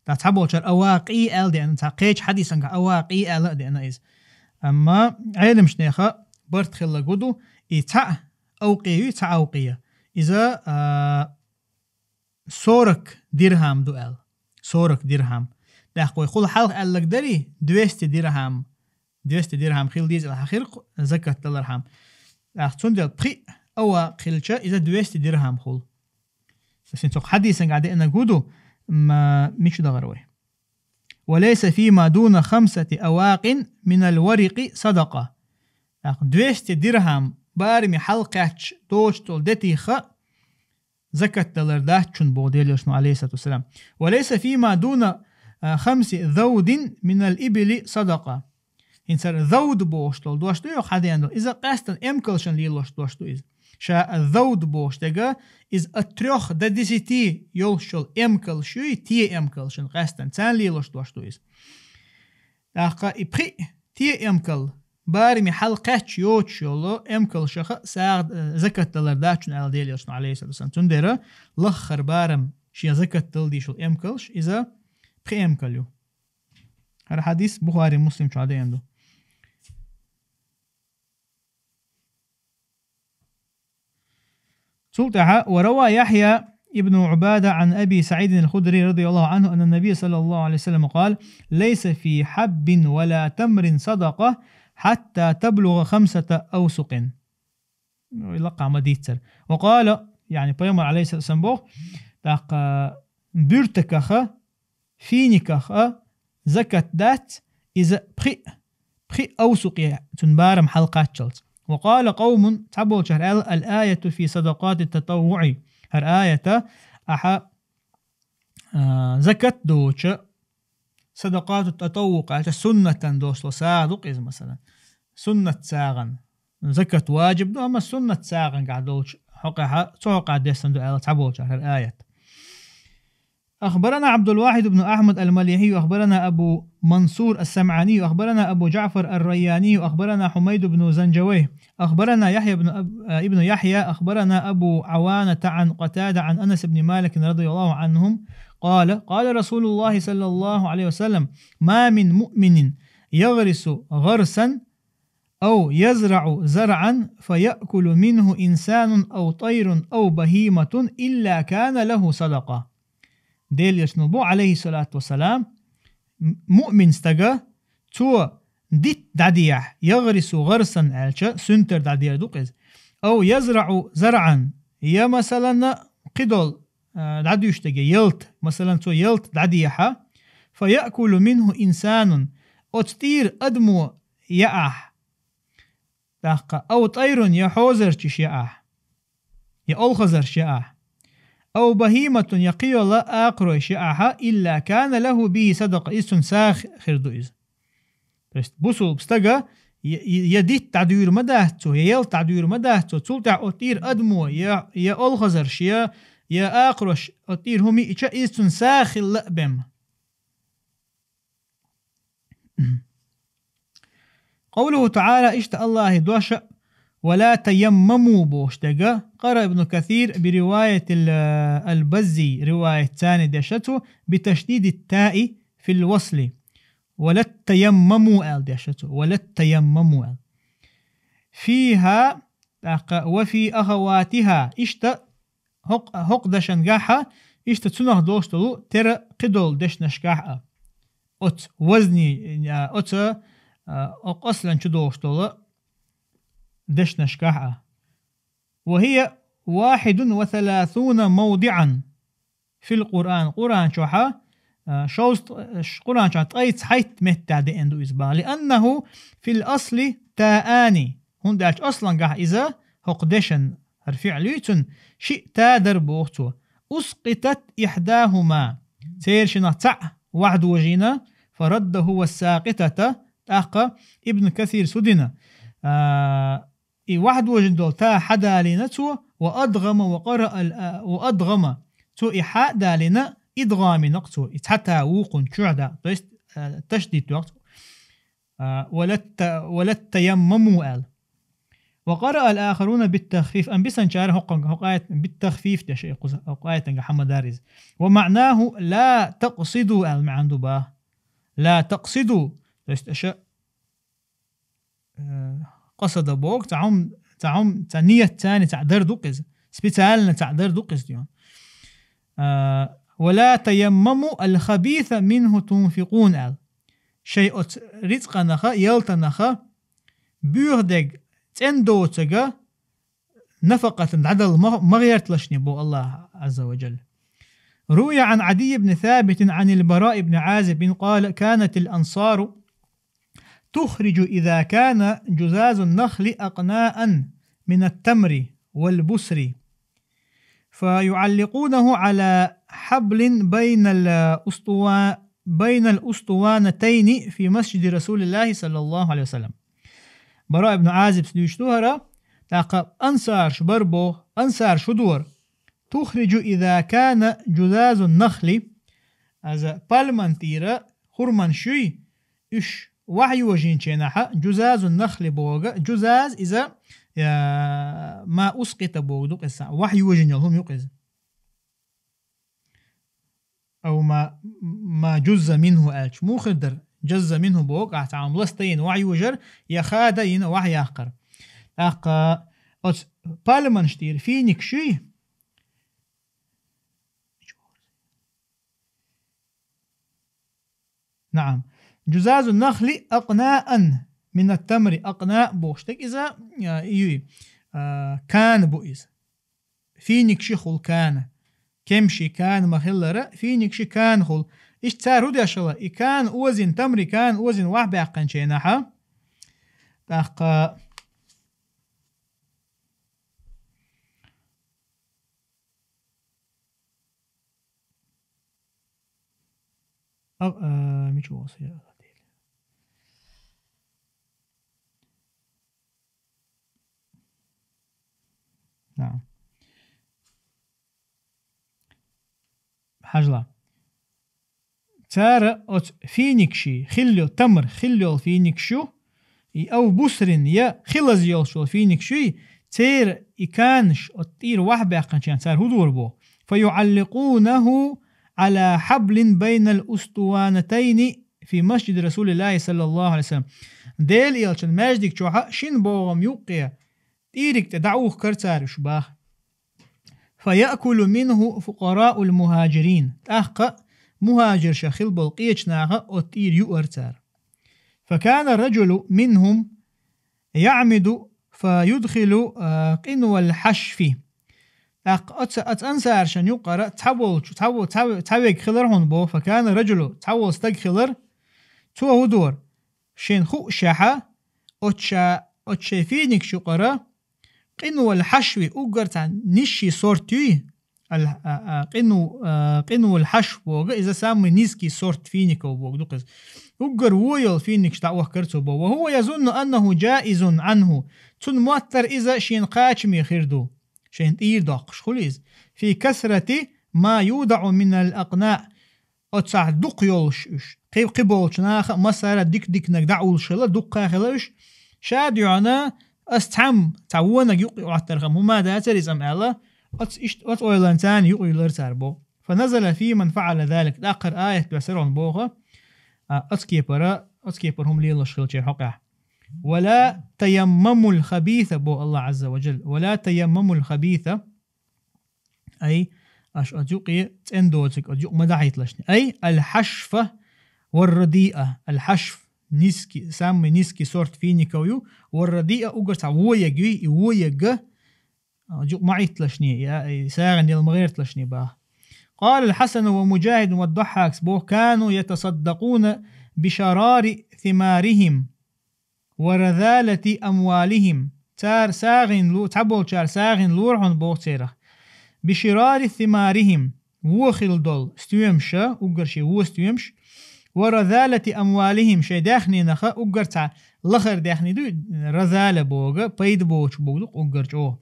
Ткъа цхьаболчара авакъий аьлла деана, цхьа кхечу хьадисанга авакъий аьлла а деана иза. Амма Ӏеламнеха барт хилла гу ду, и цхьаъ авкъия ю, цхьа авкъия. Иза, а, сорок дирхам ду аьлла. Сорок дирхам. ТӀаккха вай хӀула хьалха аьллаг дарий, двести дирхам. Двести дирхам хила деза аьлла хьахир-кх закат далархьама. ТӀаккха цундела пхи авакъ хилча, иза двести дирхам хула. Сан цу хьадисанга деана гу ду, м-, мича дахара вай. وليس فيما دون خمسة أواق من الورق صدقة. ТӀаккха двести дирхам бараме хьалакхаьчча доцуш долу детиха закат далар дац чун боху Делан Элчано, алейхиссалату вассалам. وليس فيما دون، а, خمس ذود من الإبل صدقة. ХӀинца ара завд бохуш долу дош ду, йо, хьадеана долу. Иза къаьстина эмкалшна лелош дош ду иза. Ша а завд бохуш дега, иза от трёх до десяти йолуш йолу эмкалш юй, те эмкалшна къаьстина. Царна лелош дош ду иза. ТӀаккха и пхи те эмкал бараме хьалкхаьчча йоцуш йолу эмкалшаха сагӀа, э, закат далар дац шуна аьлла Делан Элчано, Ӏалайхиссалату вассалам. Цундела лаххара барам шен закат дала дезаш йолу эмкалш иза пхи эмкал ю. ХӀара хьадис Бухари, Муслим чохь деана ду. Цул тӀаьхьа: «وروى يحيى ابن عبادة عن أبي سعيد الخدري رضي الله عنه أن النبي صلى الله عليه وسلم قال: ليس في حب ولا تمر صدقة حتى تبلغ خمسة أوسق». Ну, и лакха ма дийццара. «وقال», яъни пайхамар, Ӏалайхиссалам, боху, тӀаккха буьртакаха, финикаха закат дац, иза пхи, пхи авсукъе цуьнан барам хьалакхаччалц. «وقال قوم», цхьаболчара аьлла: «الآية في صدقات التطوع». ХӀара аята ахьа, а, закат доцу садакъату татаввукъ аьлча, суннатан дошло сагӀа ду-кх иза, масалан. Суннат сагӀан. Закат ваджиб ду, амма суннат сагӀангахь долчу хьокъехьа, цу хьокъехь дессан ду аьлла цхьаболчара хӀара аят. أخبرنا عبد الواحد بن أحمد المليحي، أخبرنا أبو منصور السمعاني، أخبرنا أبو جعفر الرياني، أخبرنا حميد بن زنجويه، أخبرنا يحيى بن أب-، آه، ابن يحيى، أخبرنا أبو عوانة عن قتادة عن أنس بن مالك رضي الله عنهم قال: قال رسول الله صلى الله عليه وسلم: ما من مؤمن يغرس غرسا أو يزرع زرعا فيأكل منه إنسان أو طير أو بهيمة إلا كان له صدقة. Делан Элчано боху, Ӏалайхиссалату вассалам, м-, муъмин стага, цо дитт дӀадехьа, ягӀрису гӀарсан аьлча, суьнтар дӀадер ду-кх иза. Ау язраӀу зарӀан, я, масалан, кхидолу, а, дӀадуьйш дерг ялта, масалан, цо ялта дӀадехьа, фа яъкулу минху инсанун, оцу тӀера адамо яахь, тӀаккха, ау тӀайрун, я хьозарчаш яахь, я олхазарш яахь, ау бахиматун, я кхин йолу акхаройш яахьа, илла кана лаху бихи садакъа, иза цунна сагӀа хир ду иза. То есть бусулба стага я, я, я дитт дӀадуьйр ма дац цо, я ялта дӀадуьйр ма дац цо, цул тӀаьхьа оцу тӀера адамо я, я олхазарш, я, я акхарош оцу тӀера хӀума йиъча, иза цунна сагӀа хилла а бен. Къавлуху таӀала, иштта Аллахьи дош а, «Ва ла таяммаму» бохуш дерг, къара Ибну Касир би риваятил, а, Аль-Баззи, риваят царна деш а цо, би ташдидит таи фил васли. «Ва ла таяммаму» аьлла деш а цо. «Ва ла таяммаму» аьлла. «Фиха», тӀаккха, «ва фи ахаватиха». Иштта хӀокху, хӀокху дашан гахьа, иштта цунах долуш долу тера кхидолу дешнашкахь а. Оцу вазни, а, оцу, а, хӀокху аслан чу долуш долу дешнашкахь а. «Ва хия вахидун ва саласуна мавдиъан». Фил Къуръан, Къуръан чохьа, а, шовзт-, ш-, Къуръан чохь ткъайца хьайтта меттехь деана ду иза бахьа. «Лианнаху фил асли таани». ХӀунда аьлча аслангахь иза, хӀокху дешан, хӀара фиъл ю цуьнан, шиъ та дара боху цо. «Ускъитат ихьдахума». Церан шиннах цхьаъ вахьдожийна, «фараддаху ва сакъитата», тӀаккха Ибн Касир судина. А, И вахьдожина долу та хьадалийна цо, ва адгъама, ва къараа ал-, а, ва адгъама. Цо и хьа а далийна, идгъамина-кх цо, и цхьа та вукхунна чуьра даккха. То есть, а, ташдид йоккху цо. А, ва латта-, ва латтаяммаму аьлла. Ва къараа ал-ахаруна биттахфиф. Амма бисанчара хӀокхунга, хӀокху аят-, биттахфиф деш, и кхуза, хӀокху аятанга хьамадар иза. Ва маънаху ла такъсиду аьлла маьӀна ду баха. Ла такъсиду. То есть, аша э, къасада боху, цхьа хӀума, цхьа хӀума, цхьа ният царна цхьа дар ду-кх иза. Специально цхьа дар ду-кх иза, тион. А, «Ва ла таяммаму аль-хабиса минху тунфикъун», аьлла. Шайн оцу рицкъанаха, ялтанаха, боьха дерг цӀена доцург нафакъатан дӀадала ма, ма гӀерталаш шуна боху Аллахьа, Ӏазза ва Джалла. روي عن عدي بن ثابت عن البراء بن عازب قال: كانت الأنصار تخرج إذا كان جذاذ النخل أقناء من التمر والبسر، فيعلقونه على حبل بين الأسطوا-، بين الأسطوانتين في مسجد رسول الله صلى الله عليه وسلم. Бара ибн Азибс дуьйцуш ду хӀара, тӀаккха ансарш бар боху, ансарш хӀун дора? «تخرج إذا كان جذاذ النخل», аза пальман тӀера хурманш юй, уьш вахьа йожийначу хенахь, джузазун нахли боху, джузаз иза, я, ма ускъита боху ду-кх иза, вахьа йожийна йолу хӀума ю-кх иза. Ау ма, ма джузза минху аьлча, муха хир дара? Джазза минху боху, ахь цхьа хӀума ласта йина вахьа йожар, я хада йина вахьа яккхар. ТӀаккха оцу пальманаш тӀера финикаш юй? Наам. Джузазу нахли акънаан минат тамри. Акънаа бохуш дерг иза, а, юй, а, кана бу иза. Финикашхула кана. Кемши кана ма-хиллара, финикаши канахула. Иштта цара хӀу деш хила? И кана озийна, тамри кана озийна вахьа баьккхинчу хенахьа. ТӀаккха А, а, мича ву со, я Аллах Дела? Да. Хьажала. Цара оцу финикаши, хилла йо-, тамр, хилла йолу финикаш ю, и ав бусрин я хилаза йолуш йолу финикаш юй, церан и канаш оцу тӀера вахьа баьккхинчу хенахь цара хӀу дора боху? Фа юӀалликъунаху Ӏала хьаблин байнал устуванатайни фи масджиди Расулиллахи саллаллаху Ӏалайхи ва саллам. Делан элчан маьждиг чохьа шина богӀам юккъе тӀийриг тӀе дӀаухкара цара уьш баха. Фа яъкулу минху фукъараул мухаджирин. ТӀаккха мухаджирша хила болу къечу наха оцу тӀийра юара цара. Фа кана раджулу минхум яъмиду фа юдхилу, а, къинвал хьашфи. ТӀаккха оцу, оцу ансаршан юкъара цхьа волчу, цхьа во-, цхьа ве-, цхьа вег хилар хьуна боху, фа кана раджулу, цхьа волу стаг хилар, цо хӀу дора? Шен хуъушехьа, оцу ша-, оцу шайн финикаш юкъара къинвал хьашви, уггар цхьа нисши сорт юй, ал-, а, а, къину-, а, къинвал хьашв боху, иза самый низкий сорт фиников боху ду-кх иза. Уггар вон йолу финикаш дӀаохкара цо боху. Ва хува язунну аннаху джаизун анху. Цунна моттара иза шена кхачаме хир ду. Шайна тӀийра доккхуш хуьлу иза. Фи касрати ма юдаӀу минал акънаъ. Оцахь дукха йолуш уьш. Кхи-, кхиболчу наха а массара а дика-диканиг дӀауллуш хила, дуккха хила уьш. Ша дуьхьана ас цхьамма, цхьа вонаг юкъа Ӏоттархьама хӀума дацара иза-м аьлла, оцу ишт-, оцу ойланца юкъа юьллура цара боху. Фа назала фи ман фаӀала залик. ТӀаккхара аят доьссира хьуна боху, а, оцу кепара, оцу кепара хӀума лелош хилчийн хьокъехь. Ва ла таяммамул хабиса, боху Аллах Азза ва Джалла. Ва ла таяммамул хабиса. Ай, аша оцу юкъе цӀена доцург оцу юкъа ма дахьийталашни. Ай, аль-хьашфа вар-радиа. Аль-хьашф, низкий, самый низкий сорт фиников ю, вар-радиа, уггар цхьа вояг юй, и вояга, а, оцу юкъа ма Ӏитталашни, и, а, и сагӀина яла ма гӀерталашни баха. Къала аль-Хьасану ва Муджахидун ва Даххьакс боху: «Кану ятасаддакъуна бишарари симарихим». ва разалати амвалихим. Цара сагӀина лу-, цхьаболчара сагӀина лора хьуна боху церах. Биширари симарихим, вон хила долу стоьмаша, уггар шен вон стоьмаш, ва разалати амвалихим, шайн даьхнинах а, уггар цхьа лахара даьхни ду, разала боху, пайда боцуш боху ду-кх уггар чӀогӀа.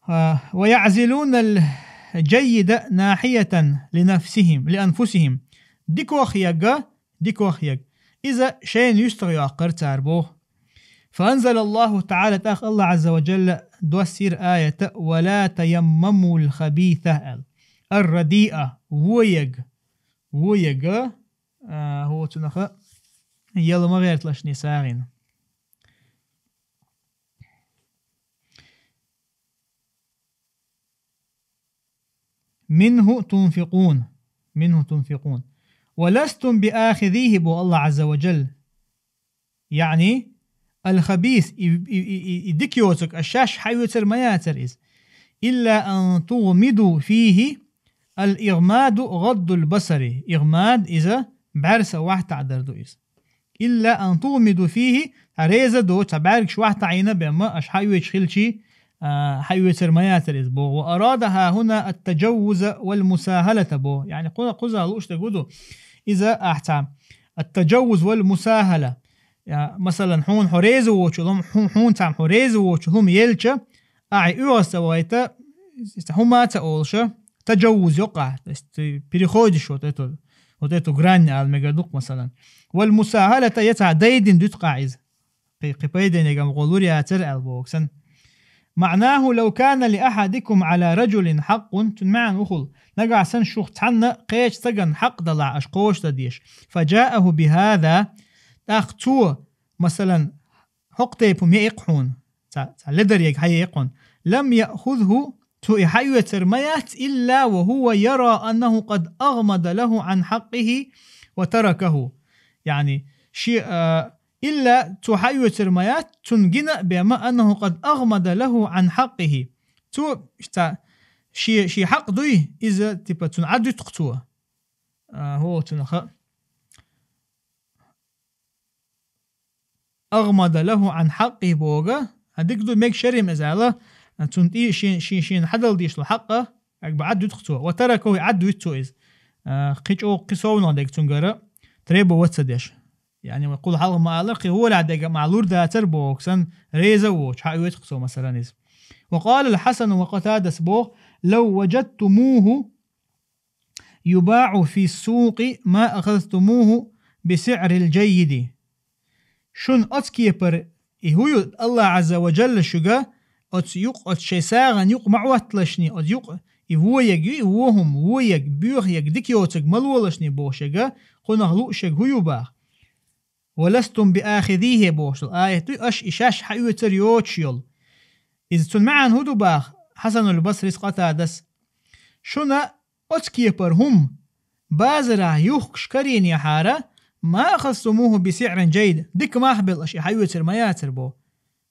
А, ва яъзилунал джаййида нахьиятан ли нафсихим, ли анфусихим. Дикох яга, дикох яга. Иза шайна юьстах йоккхура цара боху. Фа анзалаллаху таӀала, тӀаккха Аллах Азза ва Джалла доссийра аята: «Ва ла таяммамул хабиса», аьлла. Ар-радиа, вон яга. Вон яга, а, хӀоцунах а яла ма гӀерталашни сагӀина. «Минху тунфикъун». «Минху тунфикъун». «Ва ластум би ахизихи», бо Аллах Азза ва Джалла. Яъни, аль-хабис, и, и, и, и, и дика йоцург, аш шаьш хьаоьцур ма яцара иза. «Илла ан тугъмиду фихи», аль-игъмаду гъаддул басари. Игъмад иза бӀаьрса вахьтаӀдар ду иза. «Илла ан тугъмиду фихи», цхьа реза доцу, цхьа бӀаьргаш вахьтаӀийна бен ма, аша хьаоьцуш хилчий, а, хьаоьцур ма яцара иза боху. «Ва арада хьахуна ат-таджаввуза вал мусахалата», боху. Яъни, кху-, кхуза лууш дерг хӀу ду? Иза ахь цхьа ат-таджаввуз вал мусахала. Я, масалан, хьуна хьо реза воцчул хӀума, хьу-, хьуна цхьамма хьо реза воцчул хӀума елча, ахь и оьгӀаз ца вайта, хӀума ца олуша, таджаввуз йоккхахь, то есть ты переходишь вот эту Вот эту грань аьлла мегар ду-кх, масалан. والمساهلة, я цхьа дайдина дуьту-кх ахь иза. Кхи, кхи пайденега ма гӀолур яцара аьлла боху сан. معناه: لو كان لأحدكم على رجل حق, цуьнан маьӀна ухула, нагахь санна шух цхьанна кхечу стагана хьакъ далахь аша кхочушдан дезаш. فجاءه بهذا, тӀаккха цо, масалан, хӀокху тайпа хӀума яйи-кх хьуна, цхьа, цхьа ледар ерг хьаяйи-кх хьуна, لم يأخذه, цо и хьаоьцур ма яц, إلا وهو يرى أنه قد أغمض له عن حقه وتركه. Яъни, ши, а, إلا, цо хьаоьцур ма яц, цунна гина а бен ма, أنه قد أغمض له عن حقه. Цо, цхьа, ши, ши хьакъ дуй, иза, типа, цунна Ӏадуьту-кх цо. А, хӀо, цунах а أغمض له عن حقه боху, а, дика ду, мега шерим иза аьлла, а, цунна тӀе шен, шен, шена хьадала дезаш долу хьакъ, как бы, Ӏадуьту-кх цо. وتركه, Ӏадвуьту цо иза. А, кхин чӀогӀа кхин совнах дерг цуьнгара требовать ца деш. Яъни, вай кхул хьалха ма-аллара, кхин гӀолехь дерг а ма лур дацара боху сан, реза а воцуш, хьаоьцу-кх цо, масалан, иза. وقال الحسن وقتادة боху: لو وجدتموه يباع في السوق ما أخذتموه بسعر الجيد. Шуна оцу кепара и хӀу ю, Аллах Азза ва Джалла шуьга оцу юкъ, оцу шайн сагӀана юкъ ма Ӏотталашний, оцу юкъ и вон ерг ю, и вон хӀума, вон ерг, боьха ерг, дика йоцург ма лолашний боху шуьга, кхунах лууш ерг хӀу ю баха. ولستم بآخذيه бохуш долу аят ду, аша и шаьш хьаоьцур йоцуш йолу. Иза цуьнан маьӀна хӀун ду баха Хьасанул Басрис, Къатадас? Шуна оцу кепара хӀума базарахь юхкуш карийнехьара, ما أخذتموه بسعر جيد, дика мах белла аша и хьаоьцур ма яцара боху.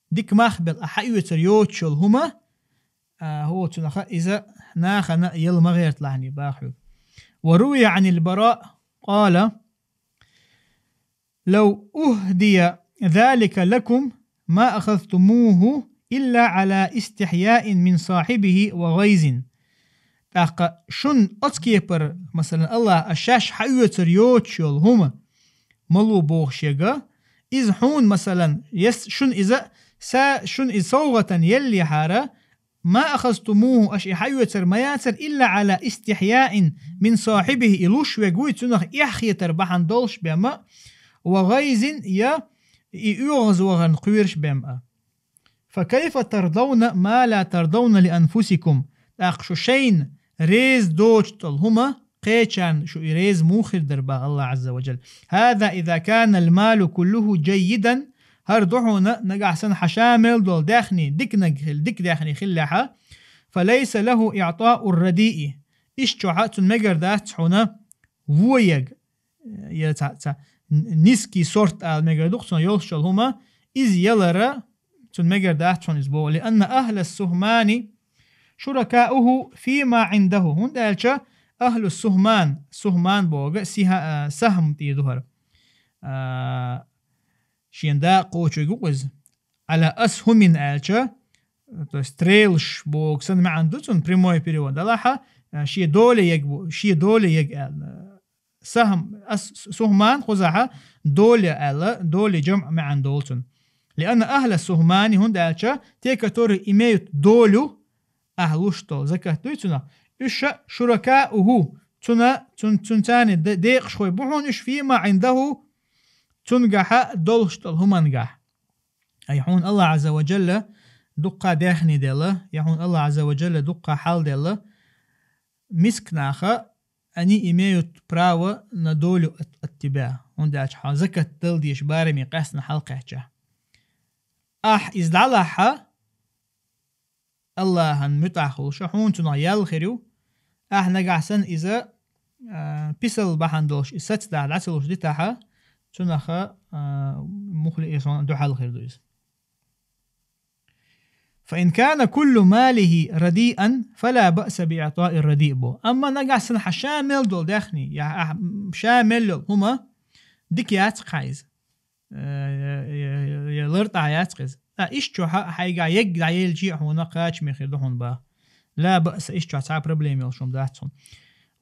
Дика мах белла а хьаоьцур йоцуш йолу хӀума, а, хӀо, цунаха иза нахана яла ма гӀерталахьний баха хьоьга. وروي عن البراء قال: لو أهدي ذلك لكم ما أخذتموه إلا على استحياء من صاحبه وغيظ. ТӀаккха шуна оцу кепара, масалан, Аллах, аша шаьш хьаоьцур йоцуш йолу хӀума ма ло боху шуьга, иза хьуна, масалан, ес шуна иза, са, шуна иза совгӀатана еллехьара, ما أخذتموه, аша и хьаоьцур ма яцара, إلا على استحياء من صاحبه, и луш верг вуй, цунах эхь хетар бахьана долуш бен ма, وغيظ, я и оьгӀазвахарна кхоьруш бен ма. فكيف ترضون ما لا ترضون لأنفسكم? ТӀаккха шу шайна реза доцуш долу хӀума кхечарна шу и реза муха хир дара баха Аллах Азза ва Джалла? هذا إذا كان المال كله جيدا, хӀара ду хьуна, нагахь санна хьан ша мел долу даьхни диканиг хила, дика даьхни хиллехьа, فليس له إعطاء الرديء. Иштта чохьа цунна мегар дац хьуна вон ерг, я ца, ца, н-, низкий сорт ала мегар ду-кх цунах йолуш йолу хӀума, иза ялара цунна мегар дац хьуна иза боху. لأن أهل السهمان شركاؤه فيما عنده. ХӀунда аьлча ахьлу сухман, сухман боху, сиха-, а, сахьм тӀе ду хӀара. А, шен дакъа кхочуьйту-кх иза. على أسهم аьлча, то есть стрелаш боху санна маьӀна ду цунна, прямой перевод далахьа, а, шен доля ерг бу-, шен доля ерг аьлла. Сахьм, ас-, сухман кхузахьа доля аьлла, доля жамӀ маьӀна долу цунна. لأن أهل السهمان, хӀунда аьлча те, которые имеют долю, ахьа луш долу закат дуй цунах, уьш شركاؤه, цуна, цун-, цуьнан де-, декъашхой бу хьуна уьш فيما عنده, цуьнгахьа долуш долу хӀумангахь. Ай, хьуна Аллах Азза ва Джалла дуккха даьхни делла, я хьуна Аллах Азза ва Джалла дуккха хьал делла, мисканаха, они имеют право на долю от, от тебя. ХӀунда аьлча хьо закат дала дезаш бараме къаьстина хьалакхаьчча. Ахь иза дӀалахьа, Аллахьан муьтӀахь хуьлуша, хьуна цунах ял хир ю. Ахь нагахь санна иза, а, писал бахьана долуш, и саца дахь дӀа ца луш дитахьа, цунаха, а, мухли и сон дуьхьал хир ду иза. فإن كان كل ماله رديئا فلا بأس بإعطاء الرديء бо. Амма нагахь санна хьан ша мел долу даьхни, я ахь ша мел йолу хӀума дика яц-кх хьан иза. Э, я, я, я лартӀахь яц-кх иза. Ткъа иштта чохьа хьайгахь егг дӀаелчи а хьуна кхачаме хир ду хьуна баха. لا بأس, иштта чохь цхьа проблема йолуш хӀума дац хьуна.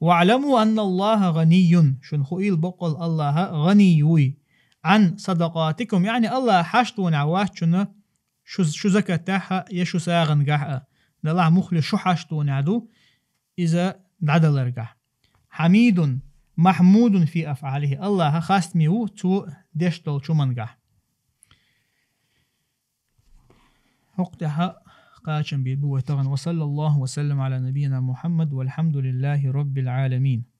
واعلموا أن الله غني, шуна хуийла боккъал Аллахьа гӀаний вуй. عن صدقاتكم, яъни Аллахь хьаштонехь вац шуна шу, шу закатехь а, я шу сагӀангахь а. Далахь мухли шу хьаштонехь ду, иза дӀадаларгахь. حميد, محمود في أفعاله. АллахӀ хастаме ву цо деш долча хӀумангахь. ХӀокху тӀехь кхачам бийр бу вай тахана. وصلى الله وسلم على نبينا محمد والحمد لله رب العالمين.